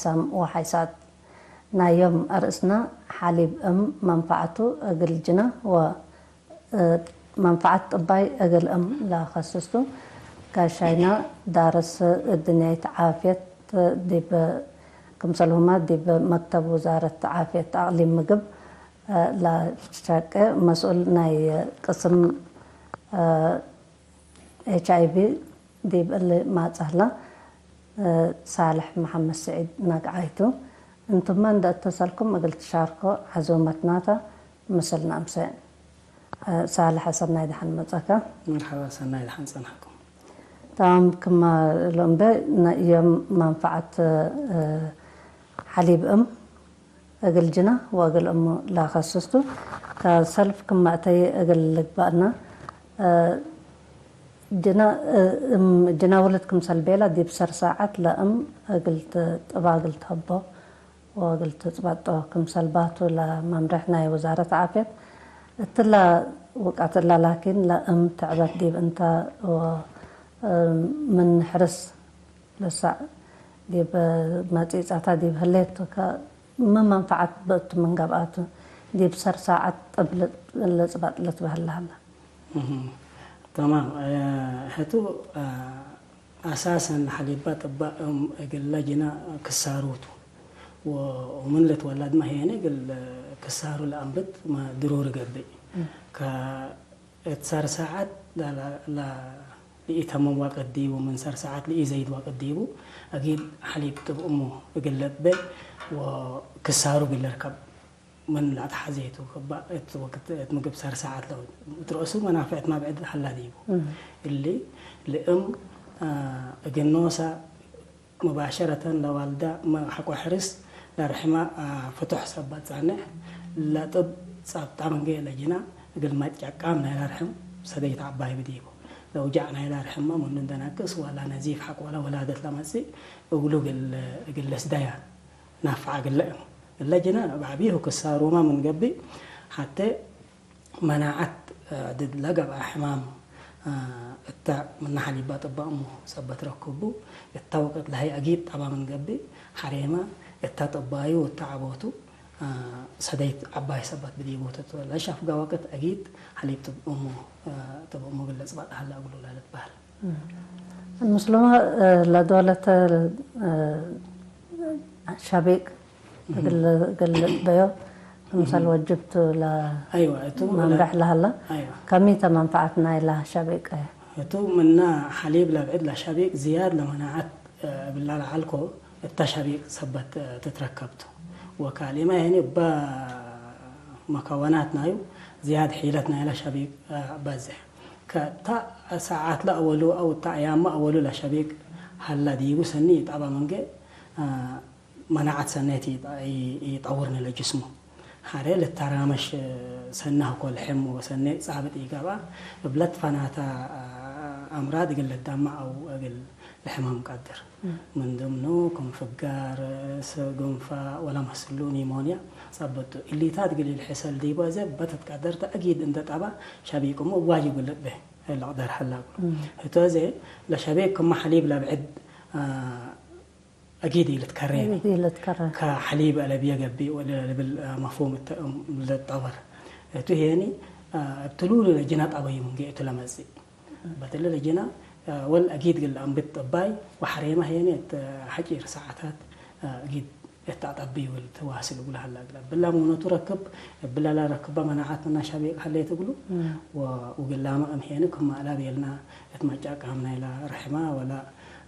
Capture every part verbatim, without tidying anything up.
ሳም ወሓይሳት ናይ ዮም አርእስና ሐሊብ እም መንፈዐቱ እግል ጅነ ወ፣ እ፣ መንፈዐት ጥባይ እግል እም ለከስስ ቱ። ጋሻይና ዳርስ እድንያይት ዓፍየት ዲብ፣ ክምሰልሁመ ዲብ መክተብ ውዛረት ዓፍየት አቅሊም ምግብ፣ እ፣ ለሸቄ መስኡል ናይ ቅስም፣ እ፣ ኤች አይ ቪ ዲብ እሊ ማጽእ ህለ፣ እ፣ ሳልሕ መሐመድ ስዒድ ነግዓይ ቱ። እንቱመ እንዴ እተሰልኩም እግል ትሻርኮ ዐዙመትናተ ምስል ነአምሴ። እ፣ ሳልሕ ሰናይ ደሐን መጸከ። መርሐባ፣ ሰናይ ደሐን ጸንሐኩም። ተማም፣ ክመ እሎም እምበ ነ-፣ ዮም መንፈዐት፣ እ፣ ሐሊብ እም እግል ጅነ ወእግል እሙ ለከስስ ቱ። ከሰልፍ ክመ እተየ እግል ልግበእነ፣ እ፣ ጅነ፣ እ፣ እም ጅነ ውልድ ክምሰል ቤለ ዲብ ሰር ሳዐት ለእም እግል ት-፣ ጥባ እግል ትሀቦ ወእግል ትጽበጦ ክምሰል ባቱ ለመምሬሕ ናይ ውዛረት ዓፍየት። እትለ ውቀት እለ ላኪን ለእም ትዕበት ዲብ እንተ ወ፣ እ፣ ምን ሕርስ ለሳዕ ዲብ መጺጸታ ዲብ ህሌት ከ-፣ ምን መንፈዐት ብእቱ ምን ገብአቱ ዲብ ሰር ሳዐት ጥብ ል-፣ ልጽበጥ ልትበህል ለሀለ። እህ፣ ተማም። እ፣ ህቱ፣ እ፣ አሳሰን ሐሊባ ጥባእ እም እግለ ጅነ ክሳሩ ቱ። ወ-፣ ወምን ልትወለድመ ሄነ እግል ክሳሩ ለአንብት መ-፣ ድሩር ገብእ። እም። ከ-፣ እት ሰር ሳዐት ለ-፣ ለ-፣ ለ-፣ ለኢተምም ወቅት ዲቡ፣ ምን ሰር ሳዐት ለኢዘይድ ወቅት ዲቡ፣ አጊድ ሐሊብ ጥብ እሙ እግል ልጥቤ ወክሳሩ እግል ልርከብ ምን ለአትሐዜ ቱ። ከባ እት ወቅት እት ምግብ ሰር ሳዐት ለው እት ረአሱ መናፍዕት ማብዕድ ሀላ ዲቡ። እም። እሊ ለእም፣ አ፣ እግል ኖሳ ሙባሸረተን ለዋልዳ መ-፣ ሐቆ ሕርስ ለርሕመ፣ አ፣ ፍቱሕ ሰበት ጸንሕ፣ ለጥብ ጸብጣ ምንጌ ለጅና እግል መጨቃም ናይለ ርሕም ሰደይት ዐባይ ብዲቡ። ለውጃዕ ናይለ ርሕመ ምኑ እንደነቅስ ወላ ነዚፍ ሐቆለ ወላደት ለመጽእ እግሉ እግል፣ እግል ለስደያ ናፍዐ እግለ እም። እለ ጅና በዐቢሁ ክሳሩመ ምን ገብእ ሐቴ መናዐት፣ እ፣ ድድ ለገብአ ሕማም፣ እ፣ እተ ምነ ሐሊባ ጥባእ እሙ ሰበት ረክቡ፣ እተ ወቅት ለሀይ አጊድ ጠባ ምን ገብእ፣ ሐሬመ እተ ጥባዩ ወእተ ዐቦቱ፣ እ፣ ሰደይት ዐባይ ሰበት ብዲቡ ትትወለድ። ለሻፍጋ ወቅት አጊድ ሐሊብ ጥብ እሙ፣ እ፣ ጥብ እሙ እግል ልጽበጥ ሀለ እግሉ ለልትበህል። ምስሉመ፣ እ፣ ለዶለተ፣ እ፣ ሸቢቅ እግል፣ እግል ልጥበዮ ክምሰል ወጅብቱ ለ-፣ አይዋ፣ እቱ መምረሕ ለ-፣ ለሀላ። አይዋ። ከሚተ መንፈዓት ናይላ ሸቢቅ? እቱ ምነ ሐሊብ ለብዕድ ለሸቢቅ ዝያድ ለመናዓት፣ እ፣ እብላ ለዐልኮ እተ ሸቢቅ ሰበት፣ እ፣ ትትረከብቱ። ወካሊማ ያኒ እበ መከወናት ናዩ ዝያድ ሒለት ናይላ ሸቢቅ፣ እ፣ በዝሕ። ከእተ ሰዓት ለአወሉ አው እተ አያም አወሉ ለሸቢቅ ሀላ ዲቡ ሰኒ ይጠባ መንገ፣ እ፣ መናዓት ሰኔት ኢጠውርኒ ለጅስሙ። ሐሬ ልተራመሽ ሰነህ ኮልሕም ወሰኔ ጻብጥ ኢገብአ፣ እብለት ፈናተ አምራድ እግል ልዳመዕ አው እግል ለሕማም ቀድር። ምን ድምኑ ክም ፍጋር፣ ርእስ፣ ጉንፋ ወለመስሉ ኒሞንያ ጸብጡ። እሊታት እግል ኢልሕሰል ዲቡ አዜ በተትቀደርተ አጊድ እንደ ጠባ ሸቢቅሙ ዋጅብ ልጥቤ ለቅደር ሐላ እግሉ። ህቶ አዜ ለሸቢቅ ክመ ሐሊብ ለብዕድ፣ አ፣ አጊድ ኢልትከሬ። አጊድ ኢልትከሬ። ከሐሊብ አለብየ ገብእ ወለ ልብል መፍሁም እተ እም ልትጠወር። እቱ ሄኒ፣ አ፣ እብ ትሉሉ ለጅና ጠበዩ ምን ገእቱ ለመጽእ። በትለ ለጅና፣ አ፣ ወል አጊድ ግል አንብት ጠባይ ወሐሬማ ሄኒ እት ሐጪር ሰዓታት፣ አ፣ አጊድ እት አጠብዩ ልትዋስል እግሉ ሀላ እግለ። እብላ ሙነቱ ረክብ፣ እብላ ለረክበ መናዓት ምና ሸቢቅ ሀሌት እግሉ፣ ወ-፣ ውግላመ እም ሄኒ ክመ አላ ቤልና እት መጫቃም ናይላ ርሕማ ወላ፣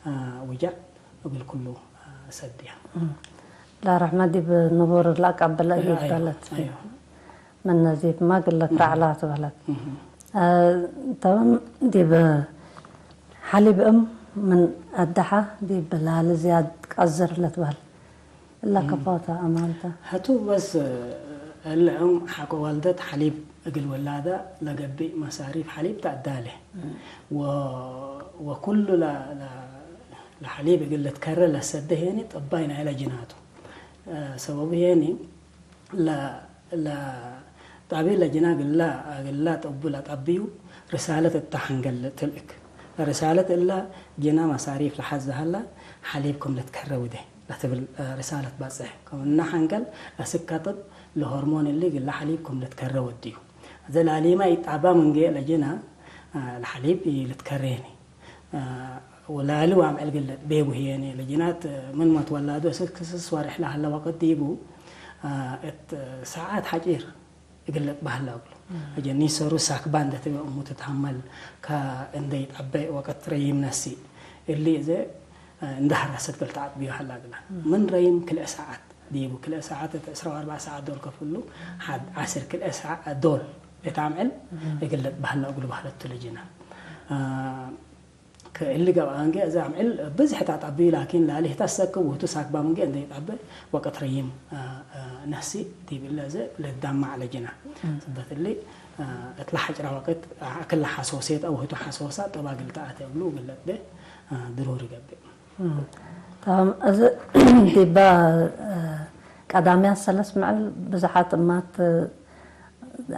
አ፣ ውጃዕ እግል ኩሉ ሰድያ። እም። ለረሕመ ዲብ ንቡር ለአቀብለ አዮ፣ አዮ፣ ይበለት። አዮ። ምን ነዚፍመ ግለት እም። ረዕላ ትበለት። እም። አ፣ ተማም ዲብ ሐሊብ እም ምን አደሐ ዲብ ላሊ ዝያድ ቀዝር ለትበህል። እለ እም። ከፎተ አማንተ። ህቱ በስ እለ እም ሐቆ ዋልደት ሐሊብ እግል ወላደ ለገብእ መሳሪፍ ሐሊብ ተአዳሌ። እም። ወ-፣ ወኩሉ ለ-፣ ለ-፣ ለሐሊብ እግል ልትከረ ለሰደ ሄኒ ጥባይ ናይለ ጅናቱ። እ፣ ሰበቡ ሄኒ ለ-፣ ለ-፣ ጣቢ ለጅና ግላ፣ ግላ ጥቡ ለጠብዩ ርሳለት እተ ሐንገል ትልእክ። ርሳለት እለ ጅና መሳሪፍ ለሐዘ ሀላ ሐሊብ ክም ልትከረ ውዴ። ለትብል ርሳለት ባጽሕ። ክምነ ሐንቀል አስክ ከጥብ ለሆርሞን እሊ እግለ ሐሊብ ክም ልትከረ ወድዩ። እዘ ላሊመ ኢጣባ ምን ገእ ለጅና ለሐሊብ ኢልትከሬኒ። ወላሊ ወአምዕል እግል ቤቡ ህዬኒ። ለጅናት ምን መትወላዱ እስክ ስስ ወሬሕ ለሀለ ወቅት ዲቡ እት ሰዓት ሐጪር እግል ልጥበህ ሀላ እግሉ። እጀኒ ሰሩ ሳክባ እንደ ትቤ እሙ ትትሀመል ከእንደ ይጠበ ወቀት ረይም ነሲ። እሊ እዘ እንደ ሐራሰት እግል ተአጥብዮ ሀላ እግላ። ምን ረይም ክልኤ ሰዓት ዲቡ፣ ክልኤ ሰዓት እት ዕስራ ወአርበዕ ሰዓት ዶል ከፍሉ፣ ሐድ ዐስር ክልኤ ሰዓት ዶል እት አምዕል እግል ልጥበህ ሀላ እግሉ በህለት ቱ ልጅና። ከእሊ ገብአ እንጌ እዘ አምዕል ብዝሕ ተአጠብዩ፣ ላኪን ላሊ ህተ አሰክብ ውህቱ ሳክባም እንጌ እንዴ ይጠብእ ወቀት ረይም ነሲ ዲብ እለ እዘ ልዳማዕ ለጅና። ስበት እሊ እትለ ሐጭራ ወቅት አክለ ሐሶሴት አው ህቱ ሐሶሳ ጥባ እግል ተአቴ እግሉ እግል ለጥቤ ድሩር ይገብእ። እም። ተማም። እዚ ዲባ ቀዳምያት ሰለስ መዕል ብዝሓት እማት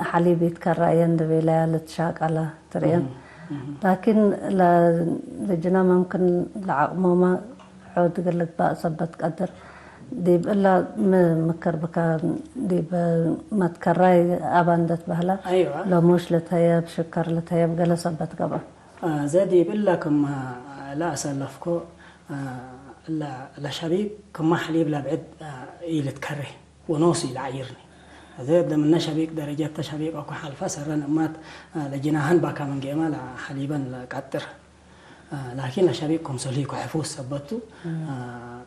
ሐሊብ ኢትከረአየን እንዴ ቤለያ ልትሻቀላ ትርእየን። እህ፣ እህ። ላኪን ለ-፣ ልጅነ መምክን ለዐቅሞመ ሖድ እግል ልግባእ ሰበት ቀድር። ዲብ እላ ም-፣ ምክር ብካ ዲብ መትከራይ አባ እንዴ ትበህላ፣ አይዋ። ለሙሽ ልትሀየብ፣ ሽከር ልትሀየብ ገሌ ሰበት ገብአ። አ፣ ዘ ዲብ እላ ክም ለአሰለፍኮ፣ አ፣ ለ-፣ ለሸቢቅ ክማ ሐሊብ ለብዕድ፣ አ፣ ኢልትከሬ። ወኖሱ ኢለዐይርኒ። አዜ እብ ምነ ሸቢቅ ደረጀት ተ ሸቢቅ አኮ ሐልፈ ሰረን እማት ለጅናህን ባካ ምን ጌማ ለሐሊበን ለቀጥር። ላኪን ለሸቢቅ ክምሰልሂ ከሕፉስ ሰበቱ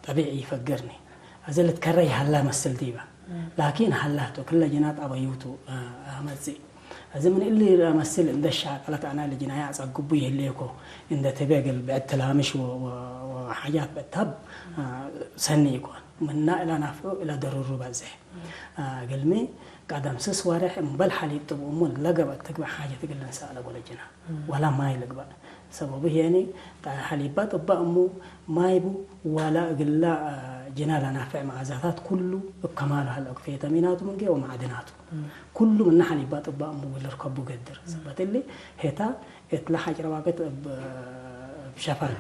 ጠቢዕ ኢፈግርኒ። አዜ ልትከረይ ሀላ መስል ዲበ። ላኪን ሀላቱ ክለ ጅናት አበዩቱ አመጽእ። አዜ ምን እሊ ለመስል እንደ ሻቀለት አና ለጅናየ አጸግቡ ይህሌኮ እንደ ትቤ እግል ብዕድ ትላምሽ ወ-፣ ወ-፣ ወሓጃት ብዕድ ተሀብ ሰኒ ኢኮን። ምና እለ ናፍዑ እለ ደሩሩ በዜሕ። እግልሚ፣ ቀደም ስስ ወሬሕ እምበል ሐሊብ ጥብእሙ ለገብአት ትግበእ ሓጀት እግል ልንሰአለ ወለጅና። ወላ ማይ ልግበእ። ሰበቡ ህዬኒ፣ ሐሊባ ጥበእ እሙ ማይ ቡ፣ ወላ እግላ ጅና ለናፍዕ መዓዛታት ኩሉ እብ ከማሉ ሀለ፣ ፊተሚናቱ ምንጌ ወመዓድናቱ። ኩሉ ምነ ሐሊባ ጥበእ እሙ እግል ልርከቡ ገድር። ሰበት እሊ፣ ሄታ እት ለሐጭረ ወቅት እብ፣ እብ ሸፋግ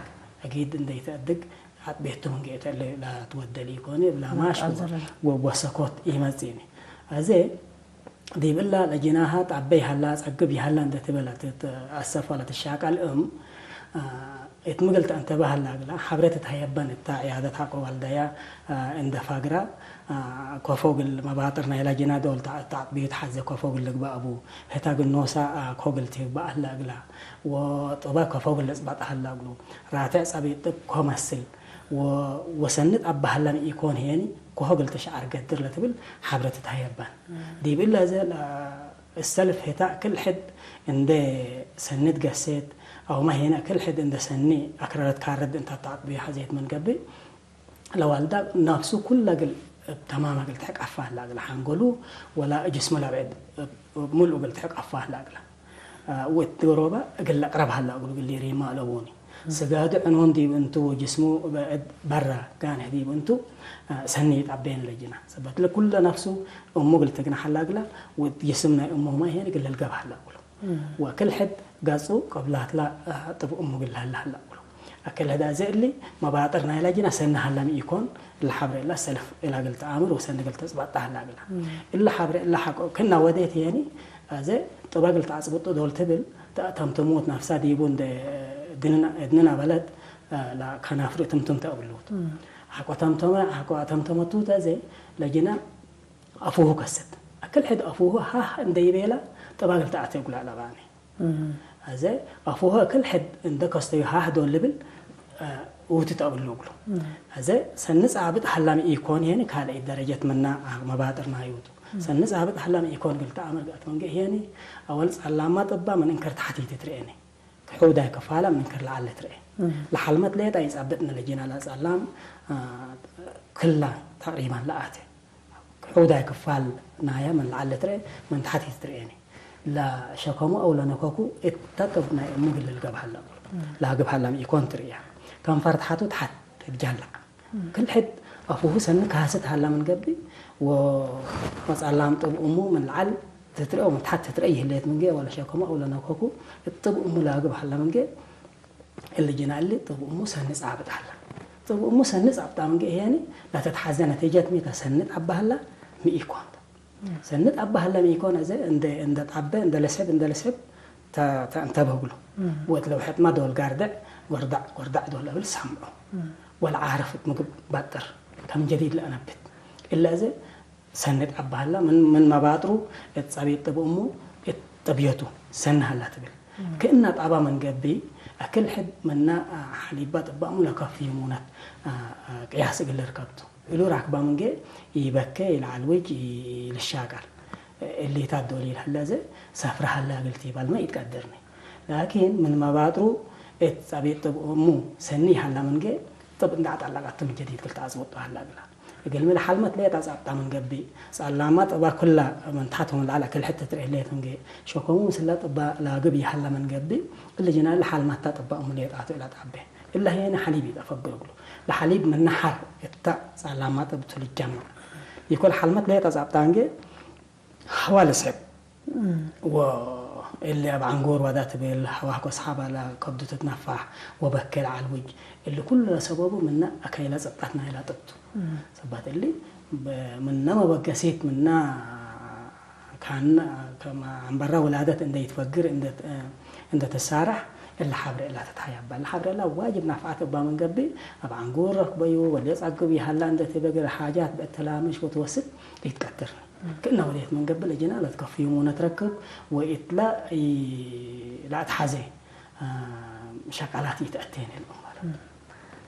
አጊድ እንዴ ኢተአድግ፣ አጥቤቱ ምን ገኤተ እለ ለትወደል ኢኮኒ፣ እብ ላማሽ ወ-፣ ወሰኮት ኢመጽእኒ። አዜ ዲብ እላ ለጅናሃ ጣበ ይሀላ፣ ጸግብ ይሀላ እንዴ ትበ ለትትአሰፍ ወለትሻቀል እም፣ አ፣ እት ምግል ተአንተበ ሀላ እግላ፣ ሐብሬ ትትሀየበን እታ ዕያደት ሐቆ ዋልደያ፣ አ፣ እንዴ ፋግራ፣ አ፣ ኮፎ እግል መባጥር ናይላ ጅና ዶል ተ-፣ ተአጥብዩ ተሐዜ ኮፎ እግል ልግበእ ቡ፣ ህታ እግል ኖሳ፣ አ፣ ኮ እግል ትግበእ ሀላ እግላ፣ ወጥበ ኮፎ እግል ልጽበጥ ሀላ እግሉ፣ ራቴዕ ጸቢብ ጥብ ኮ መስል፣ ወ-፣ ወሰኒ ጠባህላም ኢኮን ህዬኒ፣ ኮሆ እግል ትሸዐር ገድር ለትብል ሐብረ ትትሀየባን። ዲብ እለ ዘ ለ-፣ እሰልፍ ህታ ክል ሕድ እንዴ ሰኒ ትገሴት፣ አውመ ሄነ ክል ሕድ እንዴ ሰኒ አክረረት ካርድ እንተ ተአጥብዩ ሐዜት ምን ገብእ፣ ለዋልዳ ናፍሱ ኩለ እግል እብ ተማም እግል ትሕቀፋ ሀላ እግል ሐንጎሉ ወላ ጅስሙ ለብዕድ እብ፣ እብ ሙሉ እግል ትሕቀፋ ሀላ እግላ። ወእት ዶሮበ እግል ለቅረብ ሀላ እግሉ እግል ሊሪማ አለቡኒ። ስጋዱ ዕኑን ዲብ እንቱ ወጅስሙ በእድ በረ ጋንሕ ዲብ እንቱ ሰኒ ይጠቤን ለጅና። ሰበት ለኩለ ነፍሱ እሙ እግል ትግነ ሀላ እግላ ወእት ጅስም ናይ እሙ ህማ ይሄን እግል ለልገብ ሀላ እግሉ። ወክል ሕድ ገጹ ቅብላትላ ጥብ እሙ እግል ለሀለ ሀላ እግሉ። አክል ህዳዜ እሊ መባጥር ናይላ ጅና ሰኒ ሀላም ኢኮን፣ እለ ሐብሬ እለ ሰልፍ እላ እግል ተአምር ወሰኒ እግል ተጽባጣ ሀላ እግላ። እም። እለ ሐብሬ እለ ሐቆ ክና ወዴት የኒ፣ አዜ ጥበ እግል ተአጽብጡ ዶል ትብል፣ ተአተምትሙት ነፍሳ ዲቡ እንደ ድንና፣ እድንና በለድ፣ አ፣ ለከናፍር ትምትም ተአብሉት። እም። ሐቆ ተምተመ፣ ሐቆ አተምተመቱ ተዜ ለጅና አፉሁ ከሰት። አክል ሕድ አፉሁ ሀህ እንደ ይቤላ ጥበ እግል ተአቴ እግላ ለባኒ። እህ። አዜ አፉሀ እክል ሕድ እንደ ከስተዩ ሀህ ዶል ልብል፣ አ፣ ውቱ ተአብሎ እግሉ። እህ። አዜ ሰኒ ጻብጥ ሀላም ኢኮን የኒ ካልአይ ደረጀት ምና መባጥር ናዩቱ። እህ። ሰኒ ጻብጥ ሀላም ኢኮን እግል ተአምር ገአት መንገ የኒ አወል ጸላማ ጥባ ምን እንክር ተሐቲት ትርኤኒ። ሕውዳይ ክፋላ ምን እንክር ለዐለ ትርኤ። እህ። ለሐልመት ሌጣ ኢጻብጥነ ለጅና ለጸላም፣ አ፣ ክላ ተቅሪበን ለአቴ። ሕውዳይ ክፋል ናየ ምን ለዐለ ትርኤ፣ ምን ተሐት ኢትትርኤኒ። ለሸከሙ አው ለነከኩ እት ተቅብ ናይ እሙ እግል ልልገብ ሀላ እግሉ። እም። ለአግብ ሀላም ኢኮን ትርእያ። ከንፈር ተሐቱ ተሐት ትትጃላዕ። እም። ክል ሕድ አፉሁ ሰኒ ካስት ሀላ ምን ገብእ፣ ወ-፣ ወጸላም ጥብ እሙ ምን ለዐል ትትርኤ ወምን ተሐት ትትርኤ ይህሌት ምንጌ፣ ወለሸከሙ አው ለነከኩ እት ጥብ እሙ ለአግብ ሀላ ምንጌ፣ እሊ ጅና እሊ ጥብ እሙ ሰኒ ጻብጥ ሀላ። ጥብእሙ ሰኒ ጻብጣ ምንጌ እሄኒ ለተትሐዜ ነቲጀት ሚ ተ? ሰኒ ጣባ ሀላ ሚ ኢኮን ተ። ሰኒ ጣባ ሀላ ሚ ኢኮን፣ እዘ እንደ፣ እንደ ጣበ፣ እንደ ለስሕብ፣ እንደ ለስሕብ ተ-፣ ተ-፣ እንተበህ እግሉ። ወእት ለውሐት ማ ዶል ጋርደዕ፣ ጎርዳዕ፣ ጎርዳዕ ዶል እብል ሰምዖ። ወለዓርፍ እት ምግብ ባጥር ከም ጀዲድ ለአነብት። እለ እዘ ሰኒ ጣባ ሀላ ምን፣ ምን መባጥሩ እት ጸቢጥ ጥብእሙ እት ጥብየቱ ሰኒ ሀላ ትብል። ክእና ጣባ ምን ገብእ፣ አክል ሕድ ምና ሐሊባ ጥባእሙ ለከፍዩ ሙነት ቅያስ እግል ልርከብ ቱ። እሉ ራክባ ምንጌ ኢበኬ፣ ኢለዐልውጅ፣ ኢልሻቀል። እሊታት ዶል ኢልሀለ እዘ ሰፍረ ሀለ እግል ቲባልመ ኢትቀድርኒ። ላኪን ምን መባጥሩ እት ጸቢጥ ጥብእሙ ሰኒ ሀላ ምንጌ ጥብ እንዴ አጠለቀቱ ምን ጀዲድ እግል ተአጽብጦ ሀላ እግላ። እግልሚ ለሐልመት ሌጠ ጻብጣ ምን ገብእ፣ ጸላማ ጥባ ኩላ ምን ተሐት ወምን ለዐል አክል ሕድ ትትርኤ ህሌት ምንጌ፣ ሸኮሙ ምስለ ጥባ ላግብ ይሀለ ምን ገብእ፣ እሊ ጅናል ለሐልመታ ጥባ እሙ ሌጣቱ እለ ጣቤ። እለ ህዬነ ሐሊብ ኢጠፈግር እግሉ። ለሐሊብ ምነ ሐር እተ ጸላማ ጥብ ቱ ልጀመዕ። ይኮል ሐልመት ሌጠ ጻብጣ እንጌ፣ ሀዋ ልስዕብ። ወእሊ አብ ዐንጎር ወዳ ትብል፣ ሀዋህ ኮስሓብ አለ፣ ከብዱ ትትነፋሕ ወበኬ ለዐልውጅ። እሊ ኩሉ ለሰበቡ ምነ አከይለ ጽብጠት ናይላ ጥብቱ። ሰባት እሊ በ-፣ ምነ መበገሲት ምነ ካን ከመ ዐንበራ ውላደት እንደ ይትፈግር እንደ፣ እንደ ትሳረሕ እለ ሐብሬ እላ ትትሀያባ። እለ ሐብሬ እላ ዋጅብ ናፍዓት እባ ምን ገብእ፣ አብ ዐንጎር ረክበዩ ወሌ ጸግብ ይሀላ እንደ ትበግር ሓጃት ብእት ትላምሽ ወትወስድ ኢትቀድር። ክእነ ወሌት ምን ገብእ ለጅና ለትከፍዩ ሙነ ትረክብ ወኢትለ ኢ-፣ ለአትሐዜ፣ አ፣ ሸቃላት ኢተአቴነ ለእም ማለት።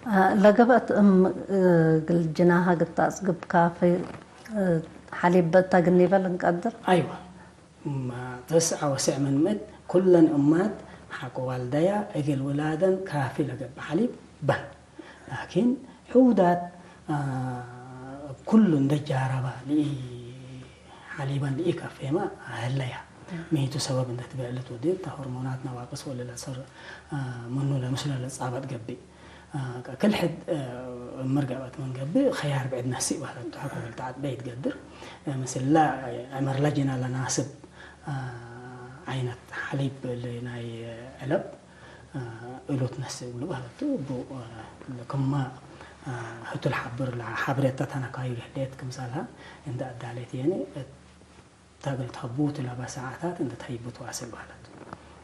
አ፣ ለገብአት እም፣ እ፣ እግል ጅናሃ እግል ተአጽግብ ካፊ፣ እ፣ ሐሊብ በእተ ግኒበ ልንቀድር? አይወ። እም፣ ተስዐ ወስዕ ምን ምእት ኩለን እማት ሐቆ ዋልደያ እግል ውላደን ካፊ ለገብእ ሐሊብ በን። ላኪን ሕውዳት፣ አ፣ እብ ኩሉ እንደ ጃረባ፣ ለኢ-፣ ሐሊበን ለኢከፌመ ህለያ። ሚ ቱ ሰበብ እንደ ትበዕለት ወዲብ ተ ሆርሞናት ነዋቅስ ወለለአሰር፣ አ፣ ምኑ ለምስሎ ለጻበጥ ገብእ። አ፣ ከክል ሕድ፣ አ፣ እምር ገብአት ምን ገብእ፣ ኸያር ብዕድ ነስእ በህለት ቱ ሐቆ እግል ተዐጥበ ኢትገድር። አ፣ ምስለ ዕመርለ ጅና ለናስብ፣ አ፣ ዓይነት ሐሊብ እሊ ናይ ዐለብ እሉ ትነስእ እግሉ በህለቱ እቡ፣ እ፣ ክመ፣ እ፣ ህቱ ለሐብር ለሐብሬተ ተነካዩ ለህሌት ክምሰልሀ እንደ አዳሌት የኒ እት ተግል ተቡቱ ለበ ሰዓታት እንደ ተይቡ ትዋስል በህለቱ።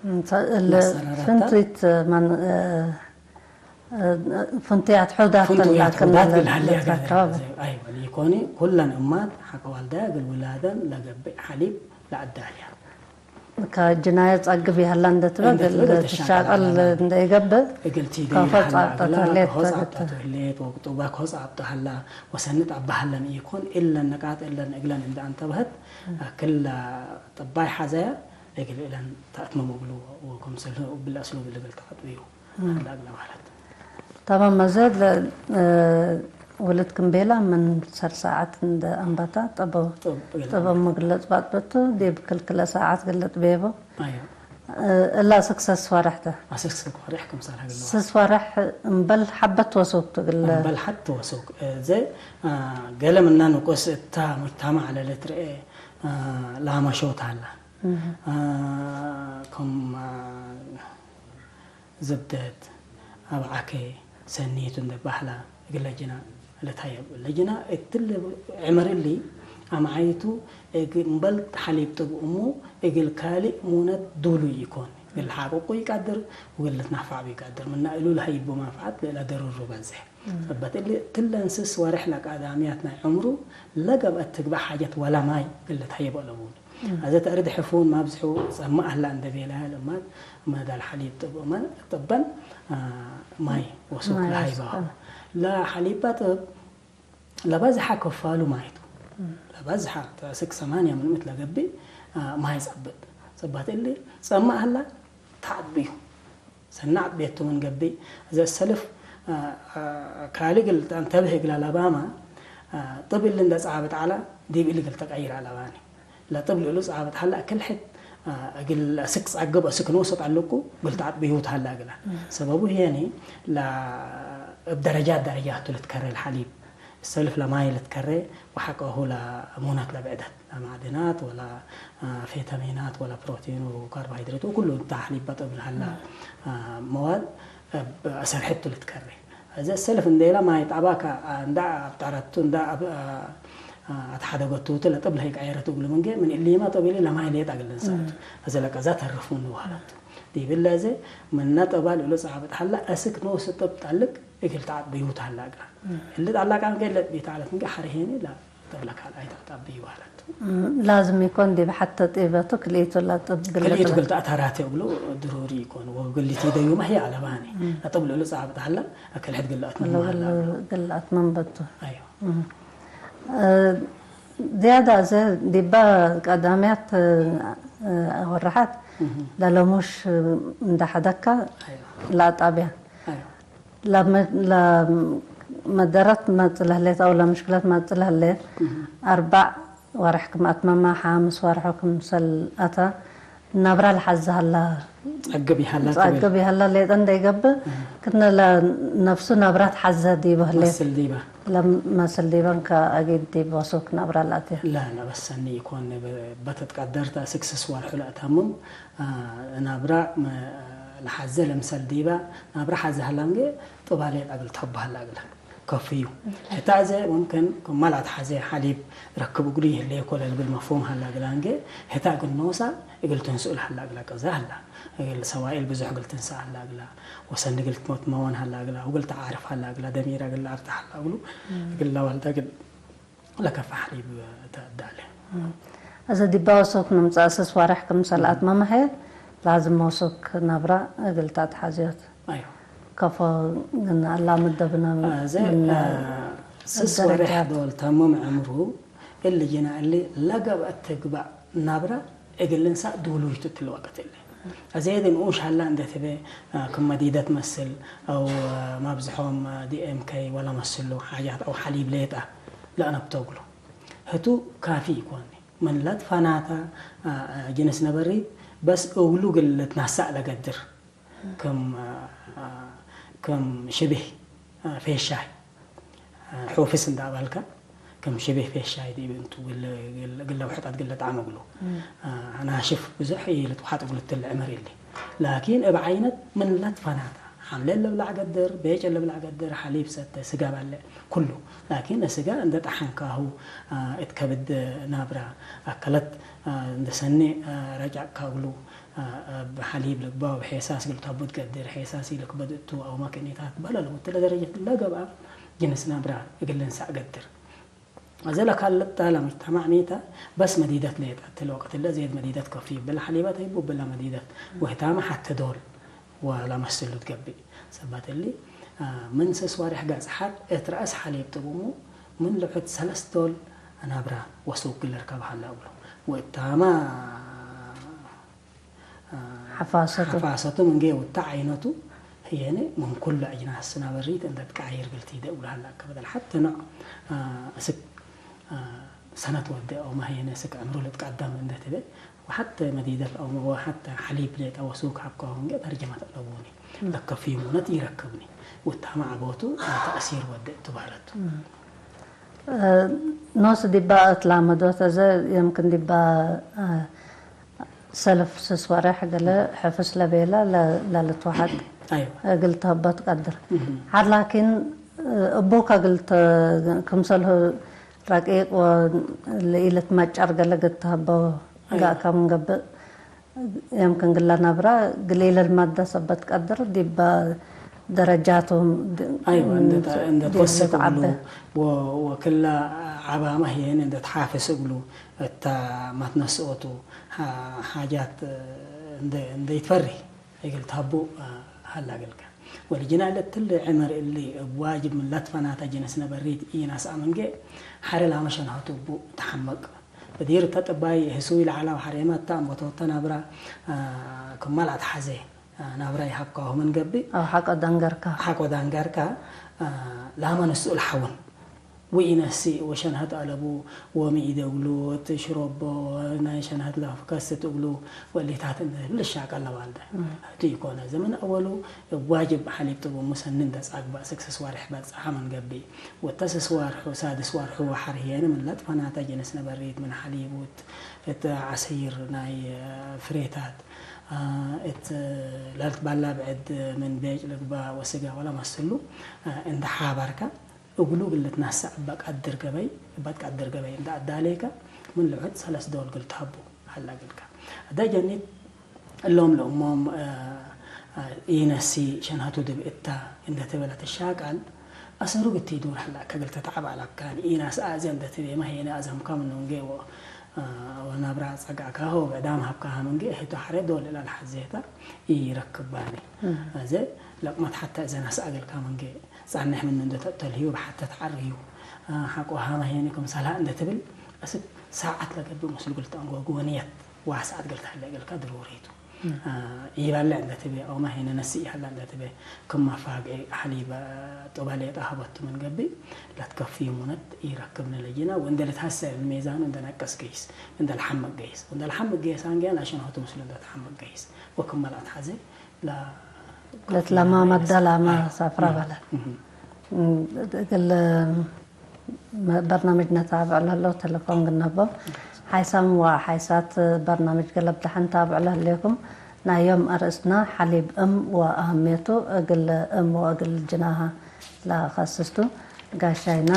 እንተ እለ ለሰረረታ ፍንቱይት መን፣ እ፣ እ፣ ፍንቱያት ሑዳት ፍንቱያት ተላክን ሑዳት እግል ሀልያ ለትረከበ። ገለ። አይወ፣ ሊኮኒ ኩለን እማት ሐቀ ዋልዳያ እግል ውላደን ለገብእ ሐሊብ ለአዳልያ። ከጅናየ ጸግብ ይሀላ እንደ ትበ እንደ እግል ትበ ትሻቀል ትሻቀል ሀላ። እንደ ይገብእ እግል ቲደይ ከሆ ሀላ ጻብጠት እግላ ህሌት ከሆ ተገተ። ጻብጠቱ ህሌት ወቅጡባ ከሆ ጻብጠ ሀላ ወሰኒ ጣባ ሀለን ኢኮን እለን ነቃጥ እለን እግለን እንደ አንተበህት ክለ ጥባይ ሐዘያ እግል እለን ተአትመም እግሉ ወክምሰልሁ እብል አስሉብ እግል ተአጥብዩ። እም። አላ እግለ ማለት። ተማም መዘ ለ-፣ እ፣ ወለት ክም ቤላ ምን ሰር ሰዓት እንደ አንባታ ጠበው፣ ጥብ እግል ጠበው አንባታ። ምግለጽ ባጥበቱ ዲብ ክልክለ ሰዓት ግለጥ ቤቦ። አዮ። እ፣ እላ ስክ ሰስ ዋርሕ ተ። አስክ ስክ ዋርሕ ክምሳል ሀግለ ዋርሕ። ስስ ዋርሕ እምበል ሐበት ወሱክ ትግለ። እምበል ሐት ወሱክ። እ፣ ዘ፣ አ፣ ገለ ምና ንቁስ እታ ሙጅተማዕ ለልትርኤ፣ አ፣ ላመሾት አላ። እህ። አ፣ ከም፣ አ፣ ዝብደት፣ አብዓከ፣ ሰኒቱ እንደ ባህላ እግል ለጅና ለታየብ። ለጅና እትለ ዕመር እሊ አምዓይቱ እግ-፣ እምበል ሐሊብ ጥብእሙ እግል ካልእ ሙነት ዱሉይ ኢኮን። እግል ለሓቅቁ ኢቀድር ወእግል ልትናፋዕ ኢቀድር። ምና እሉ ለሀይቡ መንፈዓት ለእለ ደሩሩ በዝሕ። እም። ሰበት እሊ እትለ እንስስ ወርሕ ለቀዳምያት ናይ ዕምሩ ለገብአት ትግበእ ሓጀት ወለ ማይ እግል ልትሀየብ አለቡ። እም። አዘ ተእርድ ሕፉን ማብዝሑ ጸምእ ሀላ እንደ ቤለሀ ለማት መዳል ሐሊብ ጥብእመን፣ ጥበን፣ አ፣ ማይ ወሱክ ማይ ለሀይባሁ። ወሱክ። ለሐሊባ ጥብ ለባዝሐ ከፋሉ ማይ ቱ። እም። ለባዝሐ ተስክ ሰማንያ ምን ምእት ለገብእ፣ አ፣ ማይ ጸብጥ። ጸባት እሊ ጸምእ ሀላ ተዐብዩ። ሰናዕ ቤቱ ምን ገብእ፣ እዘ ሰልፍ፣ አ፣ አ፣ ካልእ እግል ተንተብህ እግለ ለባመ፣ አ፣ ጥብ እሊ እንደ ጻብጥ ዐለ፣ ዲብ እሊ እግል ተቀይር ዐለ ባኒ። ለጥብ ልእሉ ጻብጥ ሀለ፣ እክል ሕድ፣ አ፣ እግል አስክ ጸግብ፣ አስክ ኖሰት አለቁ፣ እግል ተአጥብዩት ሀለ እግለ። እም። ሰበቡ ህየኒ፣ ለ-፣ እብ ደረጃት ደረጃቱ ልትከረ ለሐሊብ። ሰልፍ ለማይ ልትከሬ ወሐቀሁ ለሙነት ለብዕደት ለማዕድናት ወለ፣ አ፣ ፌተሚናት ወለ ፕሮቲን ወካርቦሃይድሬት ወኩሉ እተ ሐሊብ በጥብ ለሀላ፣ አ፣ መዋድ እብ አሰር ሕቱ ልትከሬ። እዘ ሰልፍ እንዴለ ማይ ጣባካ እንዳ አብጠረቱ፣ እንዳ አብ-፣ አ-፣ አትሐደገቱ ቱ ለጥብ ለህይ ቀየረቱ እግሉ ምንጌ፣ ምን እሊመ ጥብ እሊ ለማይ ሌጣ እግል እንሰአቱ። እዘ ለቀዛ ተርፉ ንበህለቱ። ዲብለ እዘ ምነ ጥባ ልእሉ ጻብጥ ሀላ፣ እስክ ኖስ ጥብ ጠልቅ እግል ተአጥብዩ ተሀላ እግላ። እሊ ጠላቃ ምንጌ ለጥቢት ዐለት ምንጌ ሐርሄኒ ላ ጥብ ለካልኣይ ተአጥብዩ በህለቱ። ላዝም ኢኮን ዲብ ሐተ ጢበቱ ክልኢቱ ለጥብ ግልጥ ክልኢቱ ለ- ግልጥ አተራቴ እግሉ ድሩሪ ኢኮን። ወግልቲ ደዩመ ህይ አለባኒ። ለጥብ ልእሉ ጻብጥ ሀላ፣ አክል ሕድ ግልአት ምን ሀላ እግሉ። ግልአት መንበቱ። አዮ። እ፣ ዝያዳ እዘ ዲባ ቀዳምያት፣ እ፣ ወረሓት ለለሙሽ እንደ ሐደካ አዮ። ለአጣብያ አዮ። ለመ-፣ ለመደረት መጽእ ለህሌት አው ለምሽክለት መጽእ ለህሌት አርባዕ ወርሕ ክም አትመማ፣ ሓምስ ወርሑ ክምሰል አተ፣ ናብራ ለሐዘ ሀላ። ጸግብ ይሀላ ትብል። ጸግብ ይሀላ ሌጠ እንደ ይገብእ፣ ክነ ለነፍሱ ናብራ ተሐዘ ዲቡ ህሌት። መስል ዲባ። ለመስል ዲበን ከአጊድ ዲብ ወሱክ ናብራ ለአትየ። ላ፣ ላ፣ በሰኒ ኢኮን። በ-፣ በተትቀደርተ ስክስስ ወርሑ ለአተምም፣ አ፣ ናብራ መ-፣ ለሐዘ ለምሰል ዲባ፣ ናብራ ሐዘ ሀላ እንጌ ጥባ ሌጠ እግል ተሀቡ ሀላ እግለ። ከፍዩ። ሕታ እዘ ሙምክን ክመ ለአትሐዜ ሐሊብ ረክብ እግሉ ይህሌኮ ለልብል መፍሁም ሀላ እግላ እንጌ፣ ሕታ እግል ኖሳ እግል ትንስኡ ለሀላ እግላ ቀዛ ሀላ፣ እግል ሰዋኢል ብዙሕ እግል ትንሰእ ሀላ እግላ፣ ወሰኒ እግል ትመትመወን ሀላ እግላ፣ ወእግል ተዓርፍ ሀላ እግላ፣ ደሚራ እግል ለአርተሕ ሀላ እግሉ፣ እግል ለወልደ እግል ለከፈ ሐሊብ ተአዳለ። እዘ ዲባ ወሶክ ንምጸእ ስስ ዋርሕ ክምሰል አትመመ ህዬ፣ ላዝም ወሶክ ናብራ እግል ተአትሐዝዮት። አዮ። ከፎ ግን አላምድ ደብነ አዜ፣ ምን አ፣ ስስ ወሬሕ ደረጃት ዶል ተምም ዕምሩ እሊ ጅና እሊ ለገብአት ትግባእ ናብራ እግል ልንሳእ ዱሉይ ቱ እትሊ ወቅት እሊ። አዜ ንኡሽ ሀላ እንዴ ትቤ፣ አ፣ ክም መዲደት መስል አው፣ አ፣ ማብዝሖም፣ አ፣ ዲ ኤም ከይ ወለመስሉ ሓጃት አው ሐሊብ ሌጠ ለአነብቶ እግሉ። ህቱ ካፊ ኢኮኒ። ምን ለትፈናተ፣ አ፣ አ፣ ጅንስ ነበሪት በስ እግሉ እግል ልትነሳእ ለገድር። ክም፣ አ፣ አ፣ ክም ሽብህ፣ አ፣ ፌሻይ፣ አ፣ ሑፍስ እንዳ አባልከ፣ ክም ሽብህ ፌሻይ ዲብ እንቱ ግለ፣ ግለ፣ ግለ ውሕጠት ግለ ጣዕም እግሉ። አ፣ ናሽፍ ብዙሕ ኢልትውሐጥ እግሉ እትለ ዕምር እሊ። ላኪን እብ ዓይነት ምን ለትፈናተ፣ ሐምሌ ለብላዕ ገድር፣ ቤጭ ለብላዕ ገድር፣ ሐሊብ ሰተ፣ ስጋ ባልዕ፣ ኩሉ። ላኪን ስጋ እንደ ጠሐንካሁ፣ አ፣ እት ከብድ ናብራ አከለት፣ አ፣ እንደ ሰኒ፣ አ፣ ረጫቅካ እግሉ፣ አ፣ እብ ሐሊብ ልግበእ ወእብ ሔሳስ እግል ተቡ ትገድር፣ ሔሳስ ኢልክበድ እቱ አው መክኒታት በለል ወእትለ ደረጀት ለገብአ ጅንስ ናብራ እግል ልንሳእ ገድር። አዜ ለካልድ ተ ለሙጅተማዕ ሚ ተ በስ መዲደት ሌጠ እትለ ወቅት እለ ዜድ መዲደት ከፊ እብለ ሐሊበት ህይቡ እብለ መዲደት ወህታመ ሐቴ ዶል ወለመስሉ ትገብእ። ሰበት እሊ፣ አ፣ ምን ስስ ዋሬሕ ገጽ ሐር እት ረአስ ሐሊብ ጥቡሙ ምን ልዑድ ሰለስ ዶል ናብራ ወሱግ እግል ልርከብ ሀለ እግሉ። ወእታመ ሐፋሰቱ። ሐፋሰቱ ምን ጌ ውታ ዓይነቱ ህዬነ ምን ኩሉ አጅናስ ናበሪት እንደ ትቀያይር እግል ቲደ እግሉ ሀላ። ከበደል ሐተ ኖዕ፣ አ፣ እስክ፣ አ፣ ሰነት ወደ አውመ ህዬነ እስክ ዕምሩ ልትቀደም እንደ ትቤ ወሐተ መዲደት አውመ ወሐተ ሐሊብ ሌጠ ወሱክ ሀብከ ወንጌ ተርጀመት አለቡኒ። ለከፊ ሙነት ኢረክብኒ። ውታመ አቦቱ ተእሲር ወደ እቱ ባህረቱ። ኖስ ዲባ እት ላመዶት፣ እዘ የምክን ዲባ፣ አ፣ ሰልፍ ስስ ወሬሕ ገለ ሕፍስ ለቤለ ለ-፣ ለልትወሐድ አይወ። እግል ተህቦ ትቀድር። እህ። ሐር ላኪን፣ እቡ ከእግል ተ-፣ ክምሰልሁ ረቂቅ ወለኢልትመጨር ገለ እግል ተህቦ አይወ። ጋእከ ምን ገብእ፣ የምክን ግለ ነብረ እግል ኢለልመደ ሰበት ቀድር ዲበ ደረጃቶም ድ-፣ አይወ፣ እንደ ተ-፣ እንደ ዲብ ተወስክ እግሉ ልትዓበ። ወ-፣ ወክለ ዐባመ ህዬን እንደ ተሓፍስ እግሉ እተ መትነስኦቱ ሓ-፣ ሓጃት እንደ፣ እንደ ኢትፈሪ እግል ተሀቡ ሀላ እግልከ። ወልጅና ለትል ዕምር እሊ እብ ዋጅብ ምን ለትፈናተ ጅንስ ነበሪት ኢነስአ ምንጌ ሐረ ላመ ሸንሀቱ እቡ ተሐመቅ። በዲር እተ ጥባይ ህሱይ ለዐለው ሐሬመ እተ አምበቶተ ናብራ፣ አ፣ ክመ ለአትሐዜ፣ አ፣ ናብራ ይሀብካሁ ምን ገብእ። አው ሐቆ ደንገርካ። ሐቆ ደንገርካ፣ አ፣ ላመ ንስኡ ለሐውን። ወኢነስእ ወሸንሀት አለቡ ወሚ ኢደግሉ ወትሽሮቦ ወናይ ሸንሀት ለከስት እግሉ ወእሊታት እንደ ልሻቀል ለባልደ። እም። ህቱ ኢኮነ። ዘመን አወሉ እብ ዋጅብ ሐሊብ ጥቡሙ ሰኒ እንደ ጻግባ ስክ ስስ ዋርሕ በጽሐ ምን ገብእ። ወተ ስስ ዋርሑ፣ ሳድስ ዋርሑ ወሐር ህዬነ ምን ለትፈናተ ጅንስ ነበሪት ምን ሐሊብ ውት እት ዐሲር ናይ ፍሬታት እት ለልትባላ ብዕድ ምን ቤጭ ልግባእ ወስጋ ወለመስሉ እንደ ሓበርከ፣ እግሉ እግል ልትነሰእ እበ ቀድር ገበይ፣ እበ ትቀድር ገበይ እንደ አዳሌከ፣ ምን ልውሕድ ሰለስ ዶል እግል ተሀቡ ሀላ እግልከ። አዳይ ጀኒት እሎም ለእሞም ኢነሲ ሸንሀቱ ድብእት ተ እንደ ትበለ ትሻቃል፣ አሰሩ ግቲ ዱር ሀላ ከእግል ተትዓብ አለብካኒ። ኢናስ አዜ እንደ ትቤ መ ሄነ አዘምካ ምኑ እንጌ ወ-፣ ወናብራ ጸጋካሆ ብዕዳም ሀብካሃ ምንጌ እህቱ ሐሬ ዶል እላ ለሐዜተ ኢረክባኒ። እም። አዜ ለቅመት ሐተ እዘ ነስአ እግልካ ምንጌ ጻንሕ ምኑ እንደ ተቅተልህዩ በሐተ ተዐርዩ። ሐቆ ሀመ ሄኒ ክምሰልሀ እንደ ትብል፣ እስክ ሳዐት ለገብእ ምስሉ እግል ተአንጎጉ ወንየት ዋስዐት እግል ተሀሌ እግልካ ድሩሪ ቱ። እም። ኢበልዕ እንደ ትቤ፣ አውመ ሄነ ነስእ ይሀላ እንደ ትቤ፣ ክም መፋግዒ ሐሊብ ጡበ ሌጠ ሀበቱ ምን ገብእ፣ ለትከፍዩ ሙነት ኢረክብነ ለጅና፣ ወእንደ ልትሐሰ ሜዛኑ እንደ ነቅስ ገይስ፣ እንደ ለሐምቅ ገይስ፣ ወእንደ ለሐምቅ ገይስ አንገ ላሸንሆቱ ምስሉ እንደ ተሐምቅ ገይስ፣ ወክመ ለአትሐዜ ለ-፣ ለትለማመደ ላመ አይ፣ ሳፍራ አይ፣ በለ። እም። እም፣ እግል በርናምጅነ ታብዕ ለህለው ተለፎን ግነቦ። ሓይሳም ወሓይሳት በርናምጅ ገለብ ደሐን ታብዕ ለህሌኩም። ናይ ዮም አርእስነ ሐሊብ እም ወአህምየቱ እግል እም ወእግል ጅናሃ ለአከስስቱ። ጋሻይነ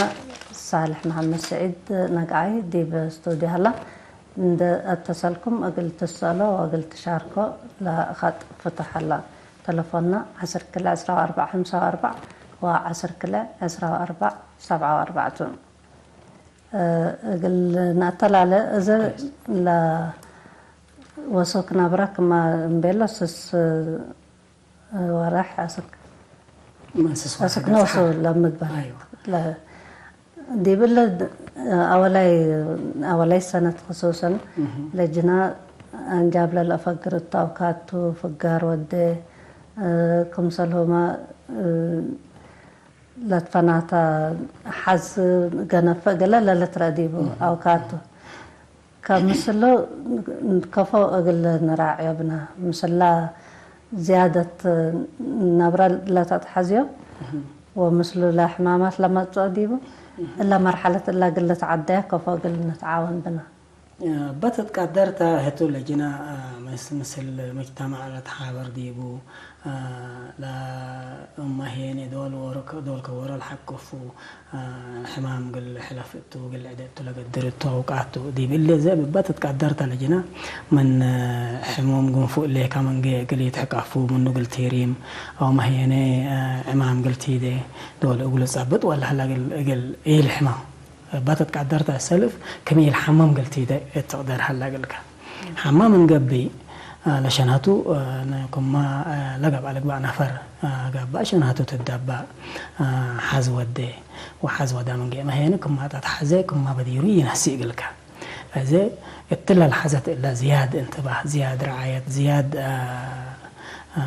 ሳልሕ መሐመድ ስዒድ ነግዓይ ዲብ ስቱድዮ ሀላ። እንደ አተሰልኩም እግል ትሰአሎ ወእግል ትሻርኮ ለኸጥ ፍቱሕ ሀላ። ተለፎንነ ዐስር ክልኤ ዕስራ ወአርበዕ ሐምሳ ወአርበዕ ወዐስር ክልኤ ዕስራ ወአርበዕ ሰብዓ ወአርበዕ ቱ። እ፣ እግል ነአተላለ እዘ ኮይስ። ለወሶክ ናብራ ክመ እምቤሎ ስስ ወረሕ አስክ፣ ምን ስስ አስክ ወረሕ ኖሱ ለምግባር። አይዋ። ለ-፣ ዲብለ አወላይ፣ አወላይ ሰነት ክሱሰን እህ። ለጅና አንጃብ ለለአፈግር እቱ አውካቱ ፍጋር ወዴ፣ እ፣ ክምሰልሁመ፣ እ፣ ለትፈናተ ሐዝ ገነፈ እግለ ለልትረአ ዲቡ እህ። አውካቱ። ከምስሉ ከፎ እግል ንራዕዮ ብነ፣ ምስላ ዝያደት ነብረ ለተትሐዝዮ እህ። ወምስሉ ለሕማማት ለመጽኦ ዲቡ፣ እህ። እለ መርሐለት እለ እግል ልትዐደየ ከፎ እግል ንትዓወን ብነ። እበ ትትቀደር ተ ህቱ ለጅነ፣ አ፣ ምስ-፣ ምስል ሙጅተማዕ ለትሓበር ዲቡ፣ አ፣ ለእመ ሄኒ ዶል ወሮ-፣ ዶል ከወሮ ለሐቅፉ፣ አ፣ ሕማም እግል ሕለፍ እቱ፣ እግል ዕደ እቱ ለገድር እቱ አውቃቱ። ዲብ እሊ ዘ ብበት ትትቀደር ተ ለጅነ ምን ሕሙም ጉንፉእ ሌከ ምንጌ እግል ኢትሕቀፉ ምኑ እግል ቲሪም፣ አውመ ሄኔ፣ አ፣ ዕማም እግል ቲዴ ዶል እግሉ ጸብጥ ወለ ሀለ እግል፣ እግል ኢልሕመም። እበ ትትቀደር ተ ሰልፍ ክም ኢልሐመም እግል ቲዴ እት ትቅደር ሀለ እግልከ። ሐመ ምን ገብእ፣ አ፣ ለሸንሀቱ፣ አ፣ ክመ፣ አ፣ ለገብአ ልግበእ ነፈር፣ አ፣ ገብአ ሸንሀቱ ትደበእ፣ አ፣ ሐዝ ወዴ ወሐዝ ወደ ምንጌ መ ሄኒ ክመ ተትሐዜ ክመ በዲሩ ኢነስእ እግልከ። አዜ እትለ ለሐዘት እለ ዝያድ እንትባህ፣ ዝያድ ረዓየት፣ ዝያድ፣ አ፣ አ፣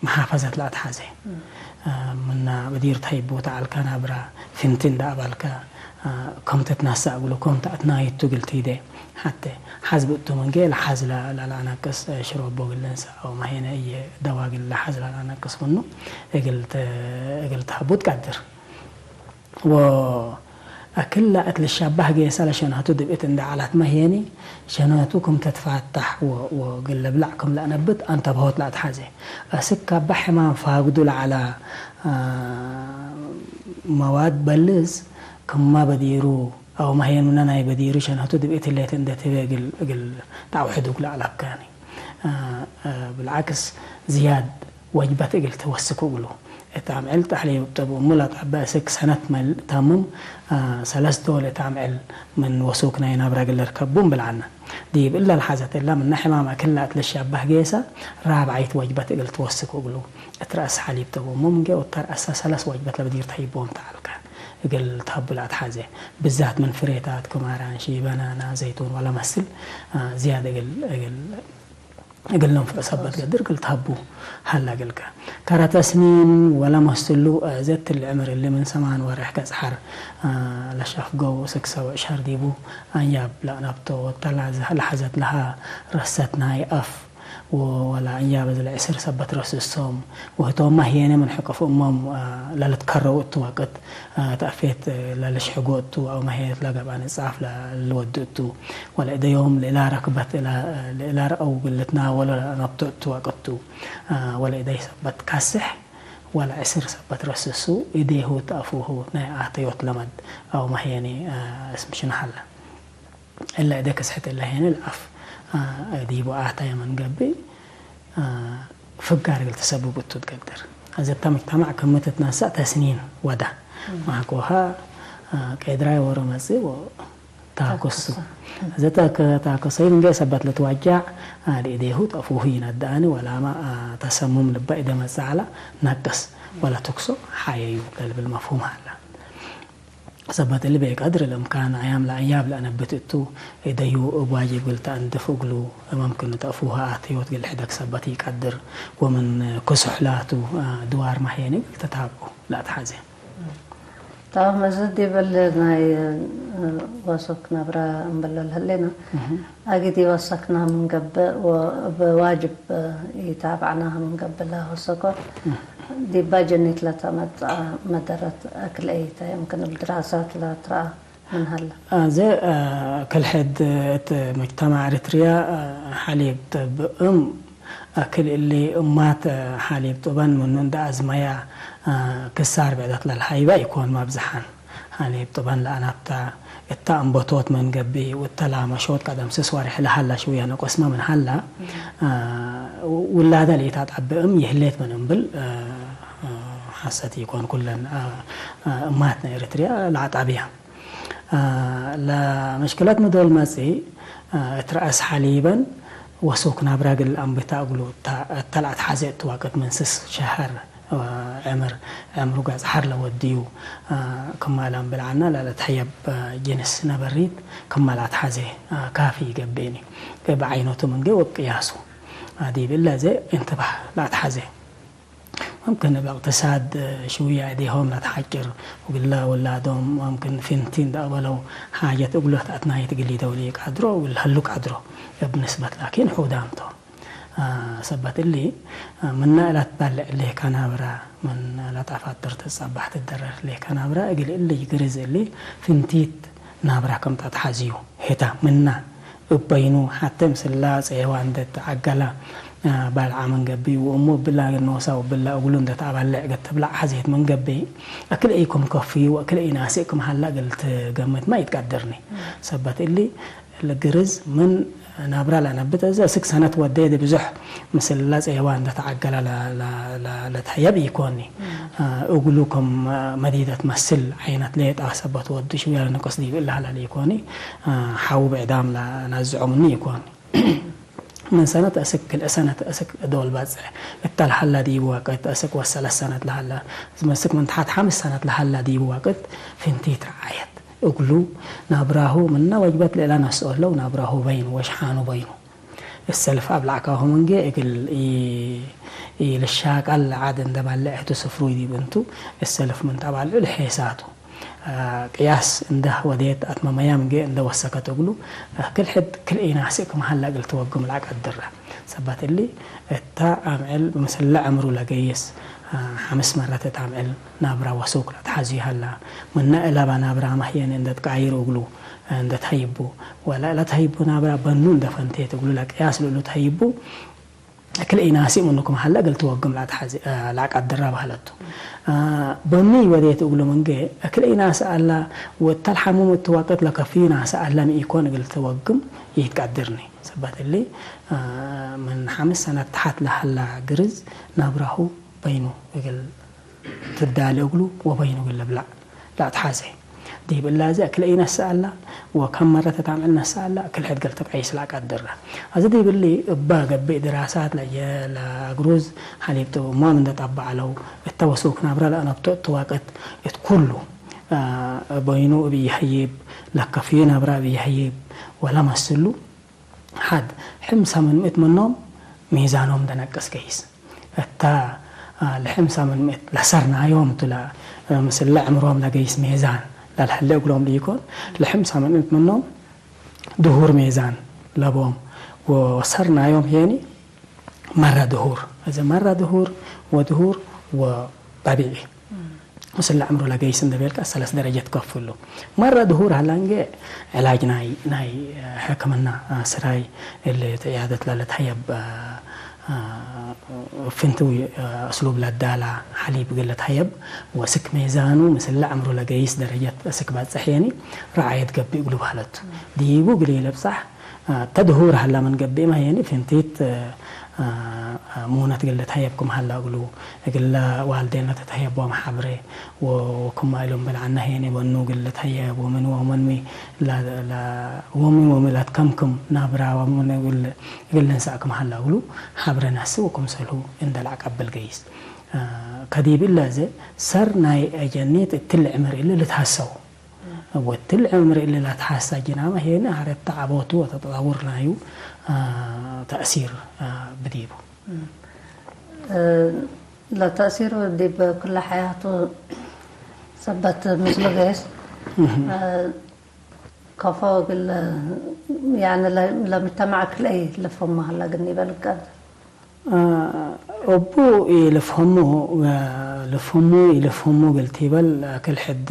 መሓፈዘት ለአትሐዜ። እም። አ፣ ምና በዲር ተሀይቡ ተዐልከ ናብረ ፍንቲ እንደ አባልከ፣ አ፣ ከም ትትነሰእ እግሉ፣ ከም ተአትናይቱ እግል ቲዴ። ሐቴ ሐዝ ብእቱ ምንጌ ለሐዝ ለ-፣ ለለአነቅስ፣ አ፣ ሽሮቦ እግል ልንሰእ አው ማሄነ እየ ደዋ እግል ለሐዝ ለለአነቅስ ምኑ እግል ተ-፣ እግል ተሀቡ ትቀድር። ወአክለ እት ልሸባህ ጌሰ ለሸንሀቱ ድብእት እንዴ ዐለት መ ሄኒ፣ ሸንሀቱ ክም ትትፋታሕ ወ-፣ ወእግል ልብላዕ ክም ለአነብት አንተብሆት ለአትሐዜ። አስክ አበ ሕማም ፋግዱ ለዐለ፣ አ፣ መዋድ በልዝ ክመ በዲሩ አው መ ሄን ምነ ናይ በዲሩ ሸንሀቱ ድብእት ህሌት እንዴ ትቤ እግል፣ እግል ተአውሕድ እግሉ አለብካኒ። አ፣ አ፣ ብልዓክስ ዝያድ ወጅበት እግል ትወስክ እግሉ። እት አምዕል ተሕሊብ እብ ጠብኡ እሙ ለአትዐበ እስክ ሰነት መልእ ተምም፣ አ፣ ሰለስ ዶል እት አምዕል ምን ወሱክ ናይ ናብረ እግል ልርከብ ቡ እም ብልዓነ። ዲብ እለ ለሐዘት እለ ምነ ሕማም አክለ እት ልሻበህ ጌሰ ራብዓይት ወጅበት እግል ትወስክ እግሉ። እት ረአስ ሐሊብ ጠብኡ እሙ ምንጌ ወእተ ረአሰ ሰለስ ወጅበት ለበዲር ተህይቦም ተዐልከ እግል ተሀቡ ለአትሐዜ። ብዛት ምን ፍሬታት ክም አራንሺ፣ በናና፣ ዘይቱን ወለመስል፣ አ፣ ዝያድ እግል፣ እግል እግል ለንፍዕ ሰበት ገድር እግል ተሀቡ ሀላ እግልከ። ከረተ ስኒን ወለመስሉ፣ አ፣ ዘት እሊ ዕምር እሊ ምን ሰማን ወሬሕ ከጸሐር፣ አ፣ ለሸፍገው እስክ ሰብዕ ሸህር ዲቡ አንያብ ለአነብቶ ወተላዘ ለሐዘት ለሃ ረሰት ናይ አፍ ወወላ እንያበ ለዐስር ሰበት ረስሶም፣ ወህቶምመ ህዬነ ምን ሕቅፍ እሞም ለልትከረው እቱ ወቅት፣ ተአፌት ለልሽሕጎ እቱ፣ አውመ ህዬነት ለገብአ ንጻፍ ለልወዱ እቱ፣ ወለእደዮም ለእላ ረክበት ለእላ ረአው እግል ልትናወሎ ለአነብቶ እቱ ወቅት ቱ፣ ወለእደይ ሰበት ካስሕ ወለዐስር ሰበት ረስሱ፣ እዴሁ ተአፉሁ ናይ አተዮት ለመድ አውመ ህዬኒ እስም ሽንሀለ። እለ እዴ ክስሕት እለ ሄኒ ለአፍ ዲቡ አተየ ምን ገብእ፣ ፍጋር እግል ተሰብብ እቱ ትቀድር። አዘ እተ ሙጅተማዕ ክም ትትነሰእ ተስኒን ወደ። ማኮሃ ቄድራይ ወሮ መጽእ ወታኮሱ። አዘ ታኮሰይ ምንጌ ሰበት ልትዋጃዕ፣ ለእዴሁ ተአፉሁ ይነደአኒ ወላመ ተሰሙም ልበ እዴ መጽእ ዐለ ነቅስ ወለትኩሶ ሐየዩ ለልብል መፍሁም ሀለ። ሰበት እሊ፣ ብቀድር ልእምካን አያም ለአንያብ ለአነብት እቱ፣ እደዩ እብ ዋጅብ እግል ተአንድፍ እግሉ፣ መምክን ተአፉሀ አተዮት እግል ሕደግ ሰበት ኢቀድር፣ ወምን ክሱሕ ላቱ ድዋር ማህየኒ እግል ተታብዑ ለአትሐዜ። ታም፣ እዚ ዲብ እሊ ናይ ወሱክ ነብረ እምብሎ ለህሌነ፣ እህ። አጊድ ኢወሰክናህ ምን ገብእ ወእብ ዋጅብ ኢታብዕናህ ምን ገብእ ለወሰኮ፣ እህ። ዲባ ጀኒት ለተመጽአ መደረት አክልኤ ተ፣ የምክን እብ ድራሳት ለትረአ ምን ሀለ። አዜ፣ ክል ሕድ እት ሙጅተማዕ ኤሪትርያ ሐሊብ ጥብእም፣ ክል እሊ እማት ሐሊብ ጥበን ምኑ እንደ አዝመያ፣ ክሳር ብዕደት ለልሀይበ ኢኮን። መብዝሐን ሐሊብ ጥበን ለአናብተ እተ አንበቶት ምን ገብእ ወእተ ላመሾት ቀደም ስስ ወሬሕ ለሀላ ሽውየ ነቆስመ ምን ሀላ፣ ውላደ ለኢታጠብእም ይህሌት ምን እምብል ሐሰት ኢኮን። ኩለን እማት ናይ ኤሪትርያ ለአጣብያ። ለመሽክለት ምን ዶል መጽእ፣ እት ረአስ ሐሊበን ወሱክ ናብረ እግል አንብታ እግሉ እተ ለአትሐዜ እቱ ወቅት ምን ስስ ሸሀር ዕምር፣ ዕምሩ ገጽ ሐር ለወድዩ፣ ክመ ለአንብል ዐና ለልትሐየብ ጅንስ ነበሪት ክመ ለአትሐዜ ካፊ ይገብእኒ። እብ ዐይነቱ ምንጌ ወቅያሱ ዲብ እለ ዘ እንትባህ ለአትሐዜ። መምክን እብ እቅትሳድ ሽውየ እዴሆም ለተሐጭር፣ ወግለ ውላዶም መምክን ፍንቲ እንደ አበለው ሓጀት እግሉ ለተአትናይት እግል ኢደውል ኢቀድሮ፣ እግል ሀሉ ቀድሮ። እብ ንስበት ላኪን ሑዳም ቶም። ሰበት እሊ፣ ምነ ለትበልዕ ሌከ ናብረ፣ ምን ለጠፋጥር ትጸባሕ ትደረር ሌከ ናብረ፣ እግል እሊ ግርዝ እሊ ፍንቲት ናብረ ክም ተአትሐዝዩ ህተ ምነ እብ በይኑ፣ ሐቴ ምስላ ጼዋ እንዴ ተዐገለ ባልዓ ምን ገብእ ወእሙ እብላ እግል ኖሳ ወእብላ እግሉ እንዴ ተአበልዕ እግል ትብለዕ ሐዜት ምን ገብእ፣ አክል ኢኮን ከፍዩ ወአክል ኢናስእ ክም ሀለ እግል ትገምትመ ኢትቀድርኒ። ሰበት እሊ፣ ለግርዝ ምን ናብራ ለአነብት፣ እዘ እስክ ሰነት ወዴ ዲብ ብዙሕ ምስል ለጼዋ እንደ ተዐገለ ለ-፣ ለ-፣ ለ-፣ ለትህየብ ኢኮኒ። እግሉ ክም መዲደት መስል ዐይነት ሌጣ ሰበት ወዱ ሽውየ ለንቅስ ዲብ እለ ሀለ ኢኮኒ። ሐው ብዕዳም ለነዝዖ ምኑ ኢኮኒ። ምን ሰነት እስክ ክልኤ ሰነት እስክ ዶል በጽሕ እተ ለሀለ ዲብ ወቅት እስክ ወሰለት ሰነት ለሀለ፣ መስክ ምን ተሐት ሐምስ ሰነት ለሀለ ዲብ ወቅት ፍንቲት ረዓየት። እግሉ ናብራሁ ምነ ወጅበት ለእለ ነስኦ ለው ናብራሁ በይኑ ወሽሓኑ በይኑ። እሰልፍ አብላዕካሁ ምንጌ እግል ኢ-፣ ኢልሻቀል ዐድ እንደ ባልዕ ህቱ ስፍሩይ ዲብ እንቱ፣ እሰልፍ ምን ተባልዑ ለሔሳቱ። ቅያስ እንደ ወዴት አትመመያ ምንጌ እንደ ወሰከት እግሉ፣ ክል ሕድ ክል ኢናስእ ክም ሀለ እግል ትወግም ለአቀድረ። ሰበት እሊ፣ እተ አምዕል ምስለ ዕምሩ ለገይስ፣ ሐምስ መረት እት አምዕል ናብራ ወሱክ ለአትሐዝዩ ሀላ። ምነ እለበ ናብራ ማህየኒ እንደ ትቃይሩ እግሉ እንደ ተሀይቡ፣ ወለ ለተሀይቡ ናብራ በኑ እንደ ፈንቴት እግሉ ለቅያስ ልእሉ ተሀይቡ፣ እክል ኢናሲ ምኑ ክም ሀለ እግል ትወግም ለአትሐዜ፣ ለአቀድረ በህለቱ። በኑ ኢወዴት እግሉ ምንጌ፣ እክል ኢናሲ አላ ወእተ ለሐሙም እት ወቅት ለከፍዩ ናሲ አለ ሚ ኢኮን እግል ትወግም ኢትቀድርኒ። ሰበት እሊ፣ ምን ሐምስ ሰነት ተሐት ለሀላ ግርዝ ናብራሁ በይኑ እግል ትዳሌ እግሉ ወበይኑ እግል ልብላዕ ለአትሐዜ። ዲብ እላዘ እክለ ኢነስአላ ወከም መረት እት አምዕል ነስአላ እክል ሕድ እግል ትቀይስ ለአቀድረ። አዜ ዲብ እሊ እበ ገብእ ድራሳት ለየ-፣ ለአግሩዝ ሐሊብ ጥብሞም እንደ ጠበዐለው እተ ወሱክ ናብረ ለአነብቶ እት ወቅት እት ኩሉ፣ አ፣ በይኑ እብ ኢሀይብ፣ ለከፍዩ ናብረ እብ ኢሀይብ ወለመስሉ ሐድ፣ ሕምሳ ምን ምእት ምኖም ሚዛኖም እንደ ነቅስ ገይስ። እተ፣ አ፣ ለሕምሳ ምን ምእት ለሰርናዮም ቱ ለ-፣ ምስለ ዕምሮም ለገይስ ሜዛን ለልሀሌ እግሎም ለኢኮን፣ ለሕምሳ ምን ምእት ምኖም ድሁር ሜዛን ለቦም፣ ወሰርናዮም ሄኒ መረ ድሁር፣ እዘ መረ ድሁር ወድሁር ወጠቢዒ። ምስል ለዕምሩ ለገይስ እንዴ ቤልከ ሰለስ ደረጀት ከፍሉ። መረ ድሁር ሀላ እንጌ ዕላጅ ናይ፣ ናይ ሕክምና ስራይ እሊ ዕያደት ለልትሀየብ ፍንትው እስሉብ ለዳላ ሐሊብ እግል ልትሀየብ ወስክ ሜዛኑ ምስል ለዕምሩ ለገይስ ደረጀት እስክ በጽሕ የኒ ረዓየት ገብእ እግሉ በህለቱ። ዲቡ እግል ኢለብጻሕ አ፣ ተድሁር ሀላ ምን ገብእመ የኒ ፍንቲት፣ አ፣ አ፣ ሙነት እግል ልትሀየብ ክም ሀላ እግሉ፣ እግለ ዋልዴነ ተትሀየቦም ሐብሬ፣ ወ-፣ ወክማ እሎም ብልዓነ የኒ በኑ እግል ልትሀየብ ወምን ወመንሚ ለ-፣ ለ-፣ ወምን ወምን ለትከምክም ናብራ ወምን እግል፣ እግል ልንሳእ ክም ሀላ እግሉ ሐብሬ ነስእ ወክምሰልሁ እንደ ለአቀብል ገይስ። አ፣ ከዲብ እለ ዘ ሰር ናይ አጀኒት እትሊ ዕምር እሊ ልትሐሰው። ወትል ዕምር እሊ ለትሐሳ ጅናመ ሄነ ሀረት ተዓቦቱ ወተጠውር ናዩ፣ አ፣ ተእሲር፣ አ፣ ብዲቡ። እ፣ ለተእሲሩ ዲብ ኩለ ሐያቱ ሰበት ምስሉ ገይስ፣ እህ። እ፣ ከፎ እግል፣ ያኒ ለ-፣ ለምጅተማዕ ክልኤ ልፍህሞ ሀላ እግል ኒበል እቀድር። አ፣ እቡ ኢልፍሀሙ፣ አ፣ ልፍሀሙ ኢልፍሀሙ እግል ቲበል፣ ክል ሕድ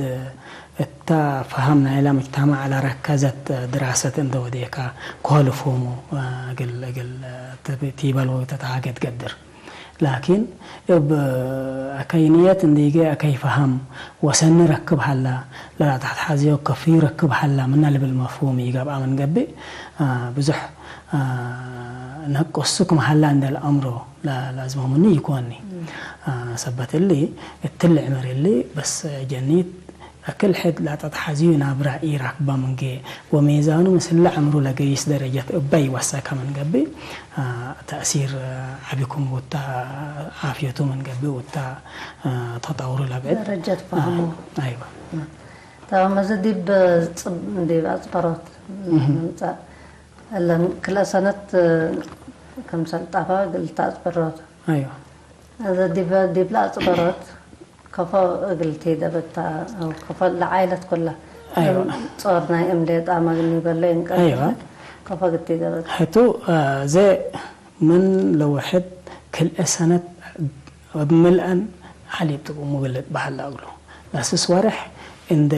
እተ ፈሀም ናይለ ምጅተማዕ ለረከዘት ድራሰት እንዴ ወዴካ፣ ኮ ልፍሀሙ፣ አ፣ እግል፣ እግል ቲበል ወተትሃጌ ትገድር። ላኪን፣ እብ አከይ ንየት እንዲገ አከይ ፈሀም ወሰኒ ረክብ ሀላ፣ ለአትሐዝዮ ከፍዩ ረክብ ሀላ ምነ ልብል መፍሁም ኢገብአ ምን ገብእ፣ አ፣ ብዙሕ፣ አ፣ ነቅሱ ክም ሀላ እንደ ለአምሮ ለ-፣ ለአዝመሙኒ ይኮኒ። እም። አ፣ ሰበት እሊ፣ እትሊ ዕምር እሊ በስ ጀኒት፣ አክል ሕድ ለአተትሐዝዩ ናብራ ኢራክባ ምንጌ፣ ወሜዛኑ ምስለ ዕምሩ ለገይስ ደረጀት እበ ይወሰከ ምን ገብእ፣ አ፣ ተእሲር፣ አ፣ ዐቢ ክም ውታ ዓፍየቱ ምን ገብእ ውታ፣ አ፣ ተጠውሩ ለብዕድ። ደረጀት ፈሀሙ። አ፣ አይዋ። እም። ተማም፣ እዚ ዲብ ጽብ-፣ ዲብ አጽበሮት እህ። ንምጻእ። እለን ክልኤ ሰነት ክምሰል ጣፋ እግል ተአጽበሮት። አይዋ። እዘ ዲበ፣ ዲብለ አጽበሮት ከፎ እግል ቲደበት ተ-፣ አው ከፎ ለዓይለት ኩለ። አይዋ። ጾር ናይ እምሌ ጣማ እግል ኒበሎ ይንቀል። አይዋ። ከፎ እግል ቲደበት። ሕቱ፣ አ፣ ዘ ምን ለውሕድ ክልኤ ሰነት እብ ምልአን ሐሊብ ጥቅሙ እግል ልትበሀል ለአግሉ። ለስስ ወሬሕ እንዴ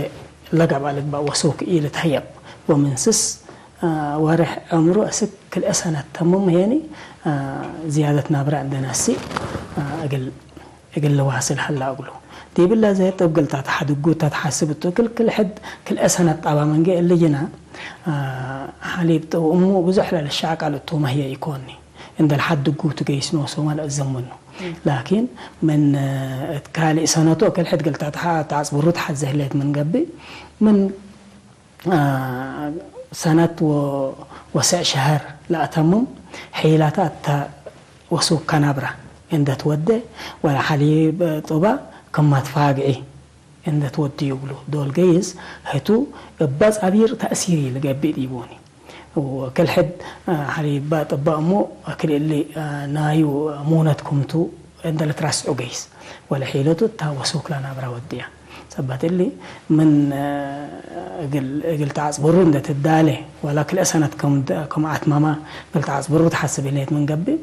ለገብአ ልግበእ ወሱክ ኢልትሀየብ፣ ወምን ስስ፣ አ፣ ወሬሕ ዕምሩ አስክ ክልኤ ሰነት ተምም ህዬኒ፣ አ፣ ዝያደት ናብረ እንዴ ነስእ፣ አ፣ እግል፣ እግል ልዋስል ሀለ እግሉ። ዲብለ ዘየት እብ ግልጣት ሐድጉ ተትሐስብ እቱ፣ ክል፣ ክል ሕድ ክልኤ ሰነት ጣባ መንጌ እሊ ጅና፣ አ፣ ሐሊብ ጥብእሙ ብዙሕ ለልሻቀል እቱ መህየ ኢኮኒ። እንዴ ለሐድጉ ትገይስ ኖሶመ ለአዘም ምኑ። ላኪን ምን እት ካልእ ሰነቱ እክል ሕድ እግል ተትሐ-፣ ተአጽብሩ ተሐዜ ህሌት ምን ገብእ፣ ምን፣ አ፣ ሰነት ወ-፣ ወሰዕ ሸሀር ለአተምም ሒላተ እተ ወሱክ ከናብራ እንዴ ትወዴ ወለሐሊብ ጡባ ክም መትፋግዒ እንዴ ትወድዩ እግሉ። ዶል ገይስ ህቱ እበ ጸቢር ተእሲር ኢልገብእ ዲቦኒ። ወክል ሕድ፣ አ፣ ሐሊብ ጥበእ እሙ፣ ክል እሊ፣ አ፣ ናዩ ሙነት ክምቱ እንዴ ልትረስዑ ገይስ። ወለሒለቱ እታ ወሱክ ለናብራ ወድያ። ሰበት እሊ ምን፣ አ፣ እግል፣ እግል ተአጽብሩ እንዴ ትዳሌ፣ ወላ ክልኤ ሰነት ክም ደ-፣ ክም አትመማ እግል ተአጽብሩ ተሐስብ ህሌት ምን ገብእ፣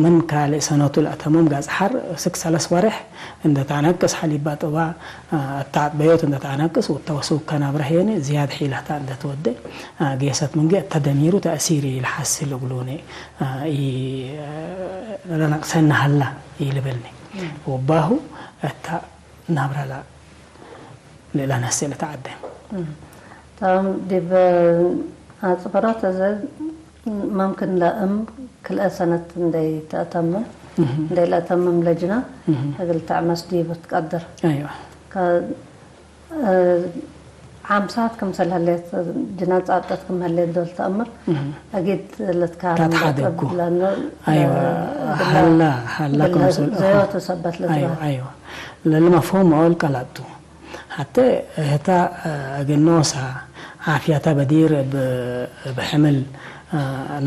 ምን ካልእ ሰነቱ ለአተምም ገጽ ሐር ስክ ሰለስ ወሬሕ እንዴ ተአነቅስ ሐሊብ ባጥባ፣ አ፣ እተ አጥበዮት እንዴ ተአነቅስ ወእተ ወሱክ ከናብረ ህዬኒ ዝያድ ሒለታ እንዴ ትወዴ፣ አ፣ ጌሰት ምንጌ እተ ደሚሩ ተእሲር ኢለሐስል እግሉኒ፣ አ፣ ኢ-፣ ለነቅሰኒ ሀላ ኢልብልኒ። እም። ወባሁ እተ ናብረ ለ-፣ ለነስእ ለተዐደ። እም። ተማም፣ ዲብ አጽበሮት እዘ መምክን ለእም ክልኤ ሰነት እንዴ ተአተምም፣ እህ። እንዴ ለአተምም ለጅና እህ። እግል ተዕመስ ዲቡ ትቀድር። አይዋ። ከ-፣ እ፣ ዓምሳት ክምሰል ህሌት፣ ጅና ጻብጠት ክም ህሌት ዶል ተአምር፣ እህ። አጊድ ልትካረም ታትሓደጉ። ለአኑ፣ አይዋ፣ እ፣ ሀላ፣ ሀላ እግል ክምሰል፣ ዘዮቱ ሰበት አይዋ፣ ልትባል። አይዋ። ለልመፍሁም ኦል ቀላቱ። ሐቴ ህታ እግል ኖሳ ዓፍያተ በዲር እብ፣ እብ ሕምል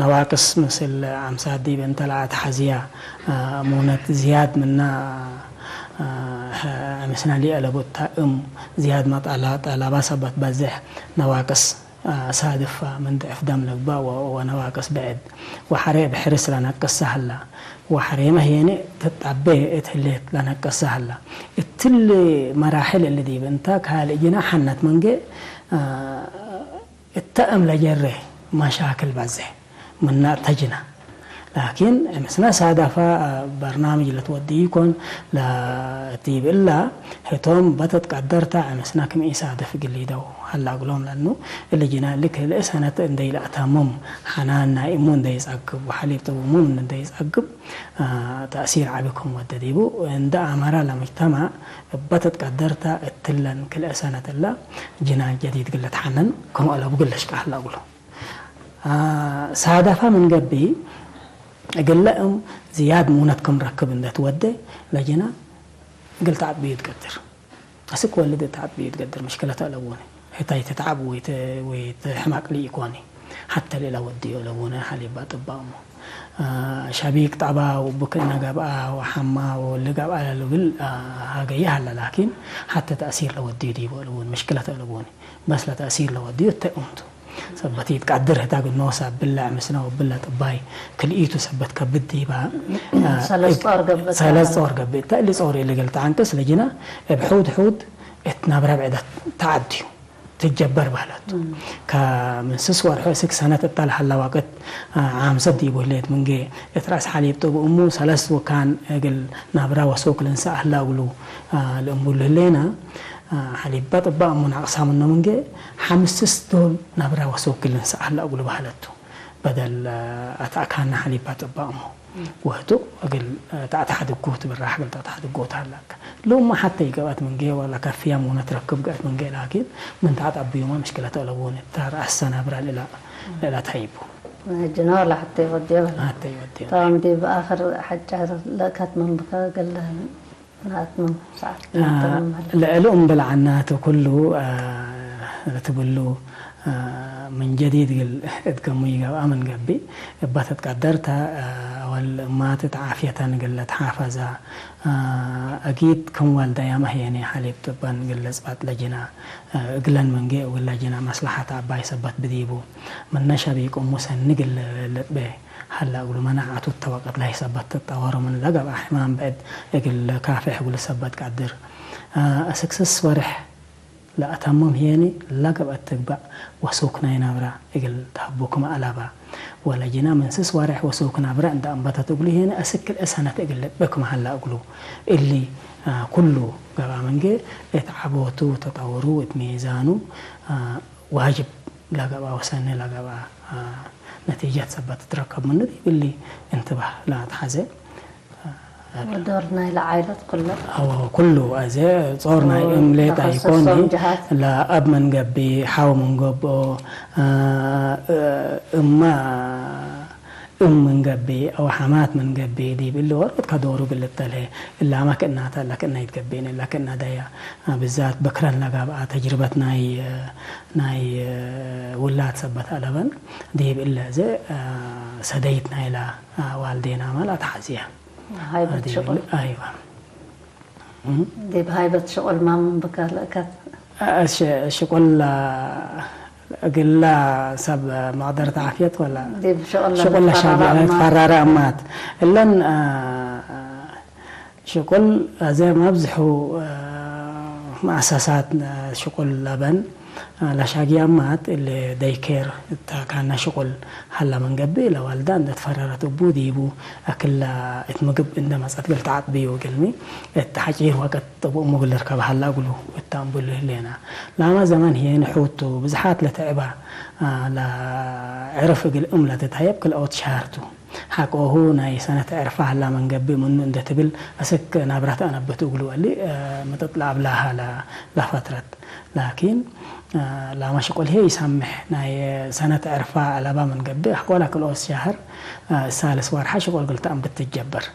ነዋቅስ ምስል አምሳት ዲብ እንተ ለአትሐዝያ ሙነት ዝያድ ምና ምስና ሊአለቡ እተ እም ዝያድ መጠላ-፣ ጠለባ ሰበት በዝሕ ነዋቅስ ሳድፋ ምን ድዕፍ ደም ልግበእ ወ-፣ ወነዋቅስ ብዕድ ወሐሬ እብ ሕርስ ለነቅሰ ሀላ፣ ወሐሬመ ህዬኒ ትትዐቤ እት ህሌት ለነቅሰ ሀላ። እትሊ መራሕል እሊ ዲብ እንተ ካልእ ጅና ሐነት መንጌ፣ አ፣ እተ እም ለጀሬ መሻክል በዜ ምነ እተ ጅና። ላኪን፣ ምስነ ሳዳፋ በርናምጅ ለትወድዩ ኢኮን፣ ለእቲብ እላ ህቶም በተትቀደርተ ምስነ ክም ኢሳድፍ እግል ሊደው ሀላ እግሎም፣ ለእኑ እሊ ጅና እሊ ክልኤ ሰነት እንደ ኢለአተምም፣ ሐናን ናይ እሙ እንደ ኢጸግብ ወሐሊብ ጥቡሙ እንደ ኢጸግብ፣ አ፣ ተእሲር ዐቢ ክም ወደ ዲቡ፣ እንደ አመረ ለሙጅተማዕ እበ ተትቀደርተ እትለን ክልኤ ሰነት እላ ጅና ጀዲድ እግል ልትሐነን ክም አለቡ እግል ለሽቀ ሀላ እግሉ። አ፣ ሳዳፋ ምን ገብእ፣ እግለ እም ዝያድ ሙነት ክም ረክብ እንደ ትወዴ፣ ለጅና እግል ተዐብዩ ትቀድር። አስክ ወልድ እት ተዐብዩ ትቀድር፣ ምሽክለት አለቡኒ። ህታይ ትትዓብ ወይ ት-፣ ወይ ትሕማቅ ለኢኮኒ። ሐተ ሌላ ወድዮ አለቡኒ ሐሊብ አጥባሞ። አ፣ ሸቢቅ ጠባ ወብክእነ ገብአ ወሐማ ወወልድ ገብአ ለልብል፣ አ፣ ሀገየ ሀለ፣ ላኪን ሐተ ተእሲር ለወድዩ ዲቡ አለቡኒ፣ ምሽክለት አለቡኒ። በስ ለተእሲር ለወድዩ እተ እምቱ። ሰበት ኢትቀድር ህታ እግል ኖሰ ብለዕ ምስለ ወብለ ጥባይ ክልኢቱ ሰበት ከብድ ዲባ፣ አ፣ ሰለስ እግ-፣ ጾር ገብእ ሰለስ ተአለ። ጾር ገብእ። እተ እሊ ጾር እሊ እግል ተዐንቅስ ለጅና እብ ሑድ ሑድ እት ናብረ ብዕደት ተዐድዩ ትጀበር በህለቱ። እም። ከምን ስስ ወርሑ እስክ ሰነት እተ ለሀላ ወቅት፣ አ፣ ዓምሰት ዲቡ ህሌት ምንጌ እት ረአስ ሐሊብ ጥብእሙ ሰለስ ወካን እግል ናብረ ወሶክ ልንሰእ ሀላ እግሉ፣ አ፣ ለእምብሉ ህሌና። ሐሊብ አጥባእ እሙ ናቅሳ ምኑ ምንጌ፣ ሐምስስ ዶል ናብራ ወሰው ክል እንሰእ ሀላ እግሉ በህለቱ። በደል አትአካና ሐሊብ አጥባእ እሙ። ወህቱ እግል ተአትሐድጎ ትብል ራሕ እግል ተአትሐድጎ ተሀላከ። ሉማ ሐቴ ይገብአት ምንጌ ወለ ከፍያ ሙነ ትረክብ ገአት ምንጌ ላኪን ምን ተአትአብዩመ ምሽክለት አለቡኒ። ተረአሰ ናብራ ለላ ለላ ተሀይቡ። ጅኖ ለሐቴ ወድዮ በለ። ሐቴ ወድዮ። ቶም ዲብ አክር ሐጫር ለእከት ምን ብከ እግል ናትመም ሰዓት አ፣ ናትመም ማለት። ለእሉ እምብል ዐናቱ ኩሉ፣ አ፣ ለትብሉ፣ አ፣ ምን ጀዲድ እግል እትገሙ ይገብአ ምን ገብእ፣ እባ ተትቀደርተ፣ አ፣ ወል እማት እት ዓፍየተን እግል ለትሓፈዛ፣ አ፣ አጊድ ክም ዋልዳያመ ህየኔ ሐሊብ ጥበን እግል ለጽባጥ ለጅና፣ አ፣ እግለን ምንጌ እግል ለጅና መስለሐት አባይ ሰበት ብዲቡ፣ ምነ ሸቢቅ እሙ ሰኒ እግል ልጥቤ፣ ሀላ እግሉ መናዐቱ እተ ወቅት ለህይ ሰበት ትጠወር፣ ምን ለገብአ ሕማም ብዕድ እግል ካፌሕ እግሉ ሰበት ቀድር። አ፣ አስክ ስስ ወሬሕ ለአተምም ህዬኒ ለገብአት ትግበእ ወሱክ ናይ ናብራ እግል ተሀቡ ክመ አለባ። ወለጅና ምን ስስ ወሬሕ ወሱክ ናብራ እንደ አንበተት እግሉ ህዬኒ አስክ ክልኤ ሰነት እግል ልጥበ ክመ ሀላ እግሉ። እሊ፣ አ፣ ኩሉ ገብአ ምንጌ እት ዐቦቱ ተጠውሩ እት ሚዛኑ፣ አ፣ ዋጅብ ለገብአ ወሰኒ ለገብአ፣ አ፣ ነቲጀት ሰበት ትትረከብ ምኑ ዲብ እሊ እንትባህ ለአትሐዜ። ወዶር ናይለ ዓይለት ኩለ። አዎ፣ ኩሉ አዜ ጾር ናይ እም ሌጠ ተኸሰሶም ኢኮኒ፣ ጀሃት። ለአብ ምን ገብእ፣ ሐው ምን ገብኦ፣ አ፣ እማ እም ምን ገብእ አው ሐማት ምን ገብእ ዲብ እሊ ወሮት ከዶሩ እግል ልተልሄ። እላመ ክእናተ እለ ክእነ ኢትገብእኒ፣ እለ ክእነ ደያ፣ ብዛት በክረን ለገብአ ተጅርበት ናይ፣ ናይ ውላድ ሰበት አለበን ዲብ እለ ዘ ሰደይት ናይለ ዋልዴናመ ለአትሐዝየ። ሃይበት ዲብ ሽቁል። እለ፣ አይወ። እም። ዲብ ሃይበት ሽቁል ማምን ብከ ለእከት? እሺ፣ ሽቁል እግላ ሰብ መቅደረት ዓፍየት ወላ ዲብ ሽቁል ሽቁል ለሻግያ ለትፈራረ አማት። ለትፈራረ አማት። እለን፣ አ፣ ሽቁል አዜ መብዝሑ፣ አ፣ መአሰሳት ሽቁል ለበን፣ አ፣ ለሻግያ አማት እለ ደይኬር እተ ካነ ሽቁል ሀላ ምን ገብእ፣ ለዋልዳ እንደ ትፈረረት እቡ ዲቡ አክለ እት ምግብ እንደ መጸት እግል ተዐጥብዩ እግልሚ፣ እት ሐጪር ወቅት ጥቡእ እሙ እግል ልርከብ ሀላ እግሉ እተ እምብሉ ህሌና። ላመ ዘመን ህዬ ንሑቱ ብዝሓት ለትዕባ፣ አ፣ ለዕርፍ እግል እም ለትትሀየብ ክልኦት ሸህር ቱ። ሐቆሁ ናይ ሰነት ዕርፋ ሀላ ምን ገብእ ምኑ እንደ ትብል አስክ ናብራ ተአነብት እግሉ እሊ፣ አ፣ ምጥጥ ለአብላሃ ለ-፣ ለፈትረት። ላኪን፣ አ፣ ላመ ሽቁል ህዬ ኢሳምሕ። ናይ ሰነት ዕርፋ አለባ ምን ገብእ፣ አሕቆላ ክልኦት ሸህር፣ አ፣ ሳልስ ወርሐ ሽቁል እግል ተአንብት ትጀበር።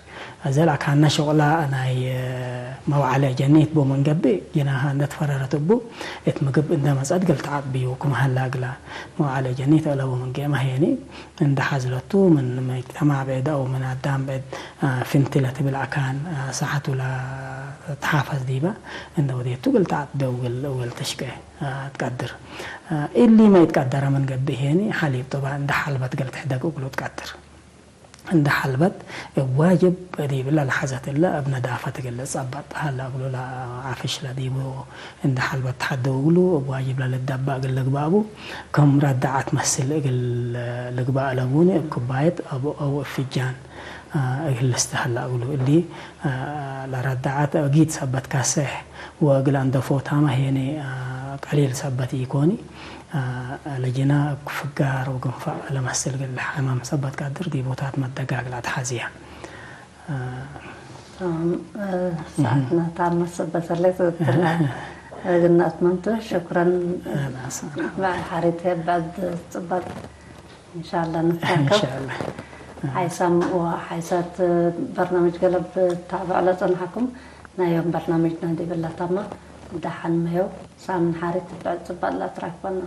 አዜ ለአካነ ሽቁላ ናይ መውዓለ ጀኒት ቡ ምን ገብእ፣ ጅናሃ እንደ ትፈረረት እቡ፣ እት ምግብ እንደ መጸት እግል ተዐጥብዩ ክም ሀላ እግላ። መውዓለ ጀኒት አለቡ ምን ጌመ ህዬኒ፣ እንደ ሐዝለቱ ምን መጅተማዕ ብዕድ አው ምን አዳም ብዕድ፣ አ፣ ፍንቲ ለትብል አካን፣ አ፣ ሰሐቱ ለትሓፈዝ ዲበ፣ እንደ ወዴቱ እግል ተዐጥበ ወእግል፣ ወእግል ትሽቄ፣ አ፣ ትቀድር። እሊ ማ ኢትቀደረ ምን ገብእ ሄኒ ሐሊብ ጡባ እንደ ሐልበት እግል ትሕደግ እግሉ ትቀድር። እንደ ሐልበት እብ ዋጅብ ዲብለ ለሐዘት እለ እብ ነዳፈት እግል ልጸበጥ ሀለ እግሉ ለዓፍሽ ለዲቡ እንደ ሐልበት ተሐደው እግሉ እብ ዋጅብ ለልደበእ እግል ልግበእ ቡ። ክም ረዳዓት መስል እግል ልግበእ ለቡኒ እብ ኩባየት አው እብ ፍጃን እግል ልስተሀለ እግሉ። እሊ ለረዳዓት አጊድ ሰበት ካሰሕ ወእግል አንደፎ ታመ ሄኔ ቀሊል ሰበት ኢኮኒ። ለጅና እብ ፍጋር ወግንፋዕ ለመስል እግል ሕማም ሰበት ቀድር ዲቦታት መደጋግ ለአትሐዝያ። ተማም። ሰዓትና ታመ ሰበት ህሌት ትትላ እግል ነአትመምቱ። ሽኩረን። በዐል ሐሪት ህይ በዐድ ጽባጥ። እንሻአላህ ንትራከብ። እንሻአላህ። ሓይሳም ወሓይሳት በርናምጅ ገለብ ታብዕ ለጸንሐኩም፣ ናይ ዮም በርናምጅና ዲብለ ታመ። ደሐን መየው፣ ሳምን ሓሪት ብዕድ ጽባጥ ለአትራክበና።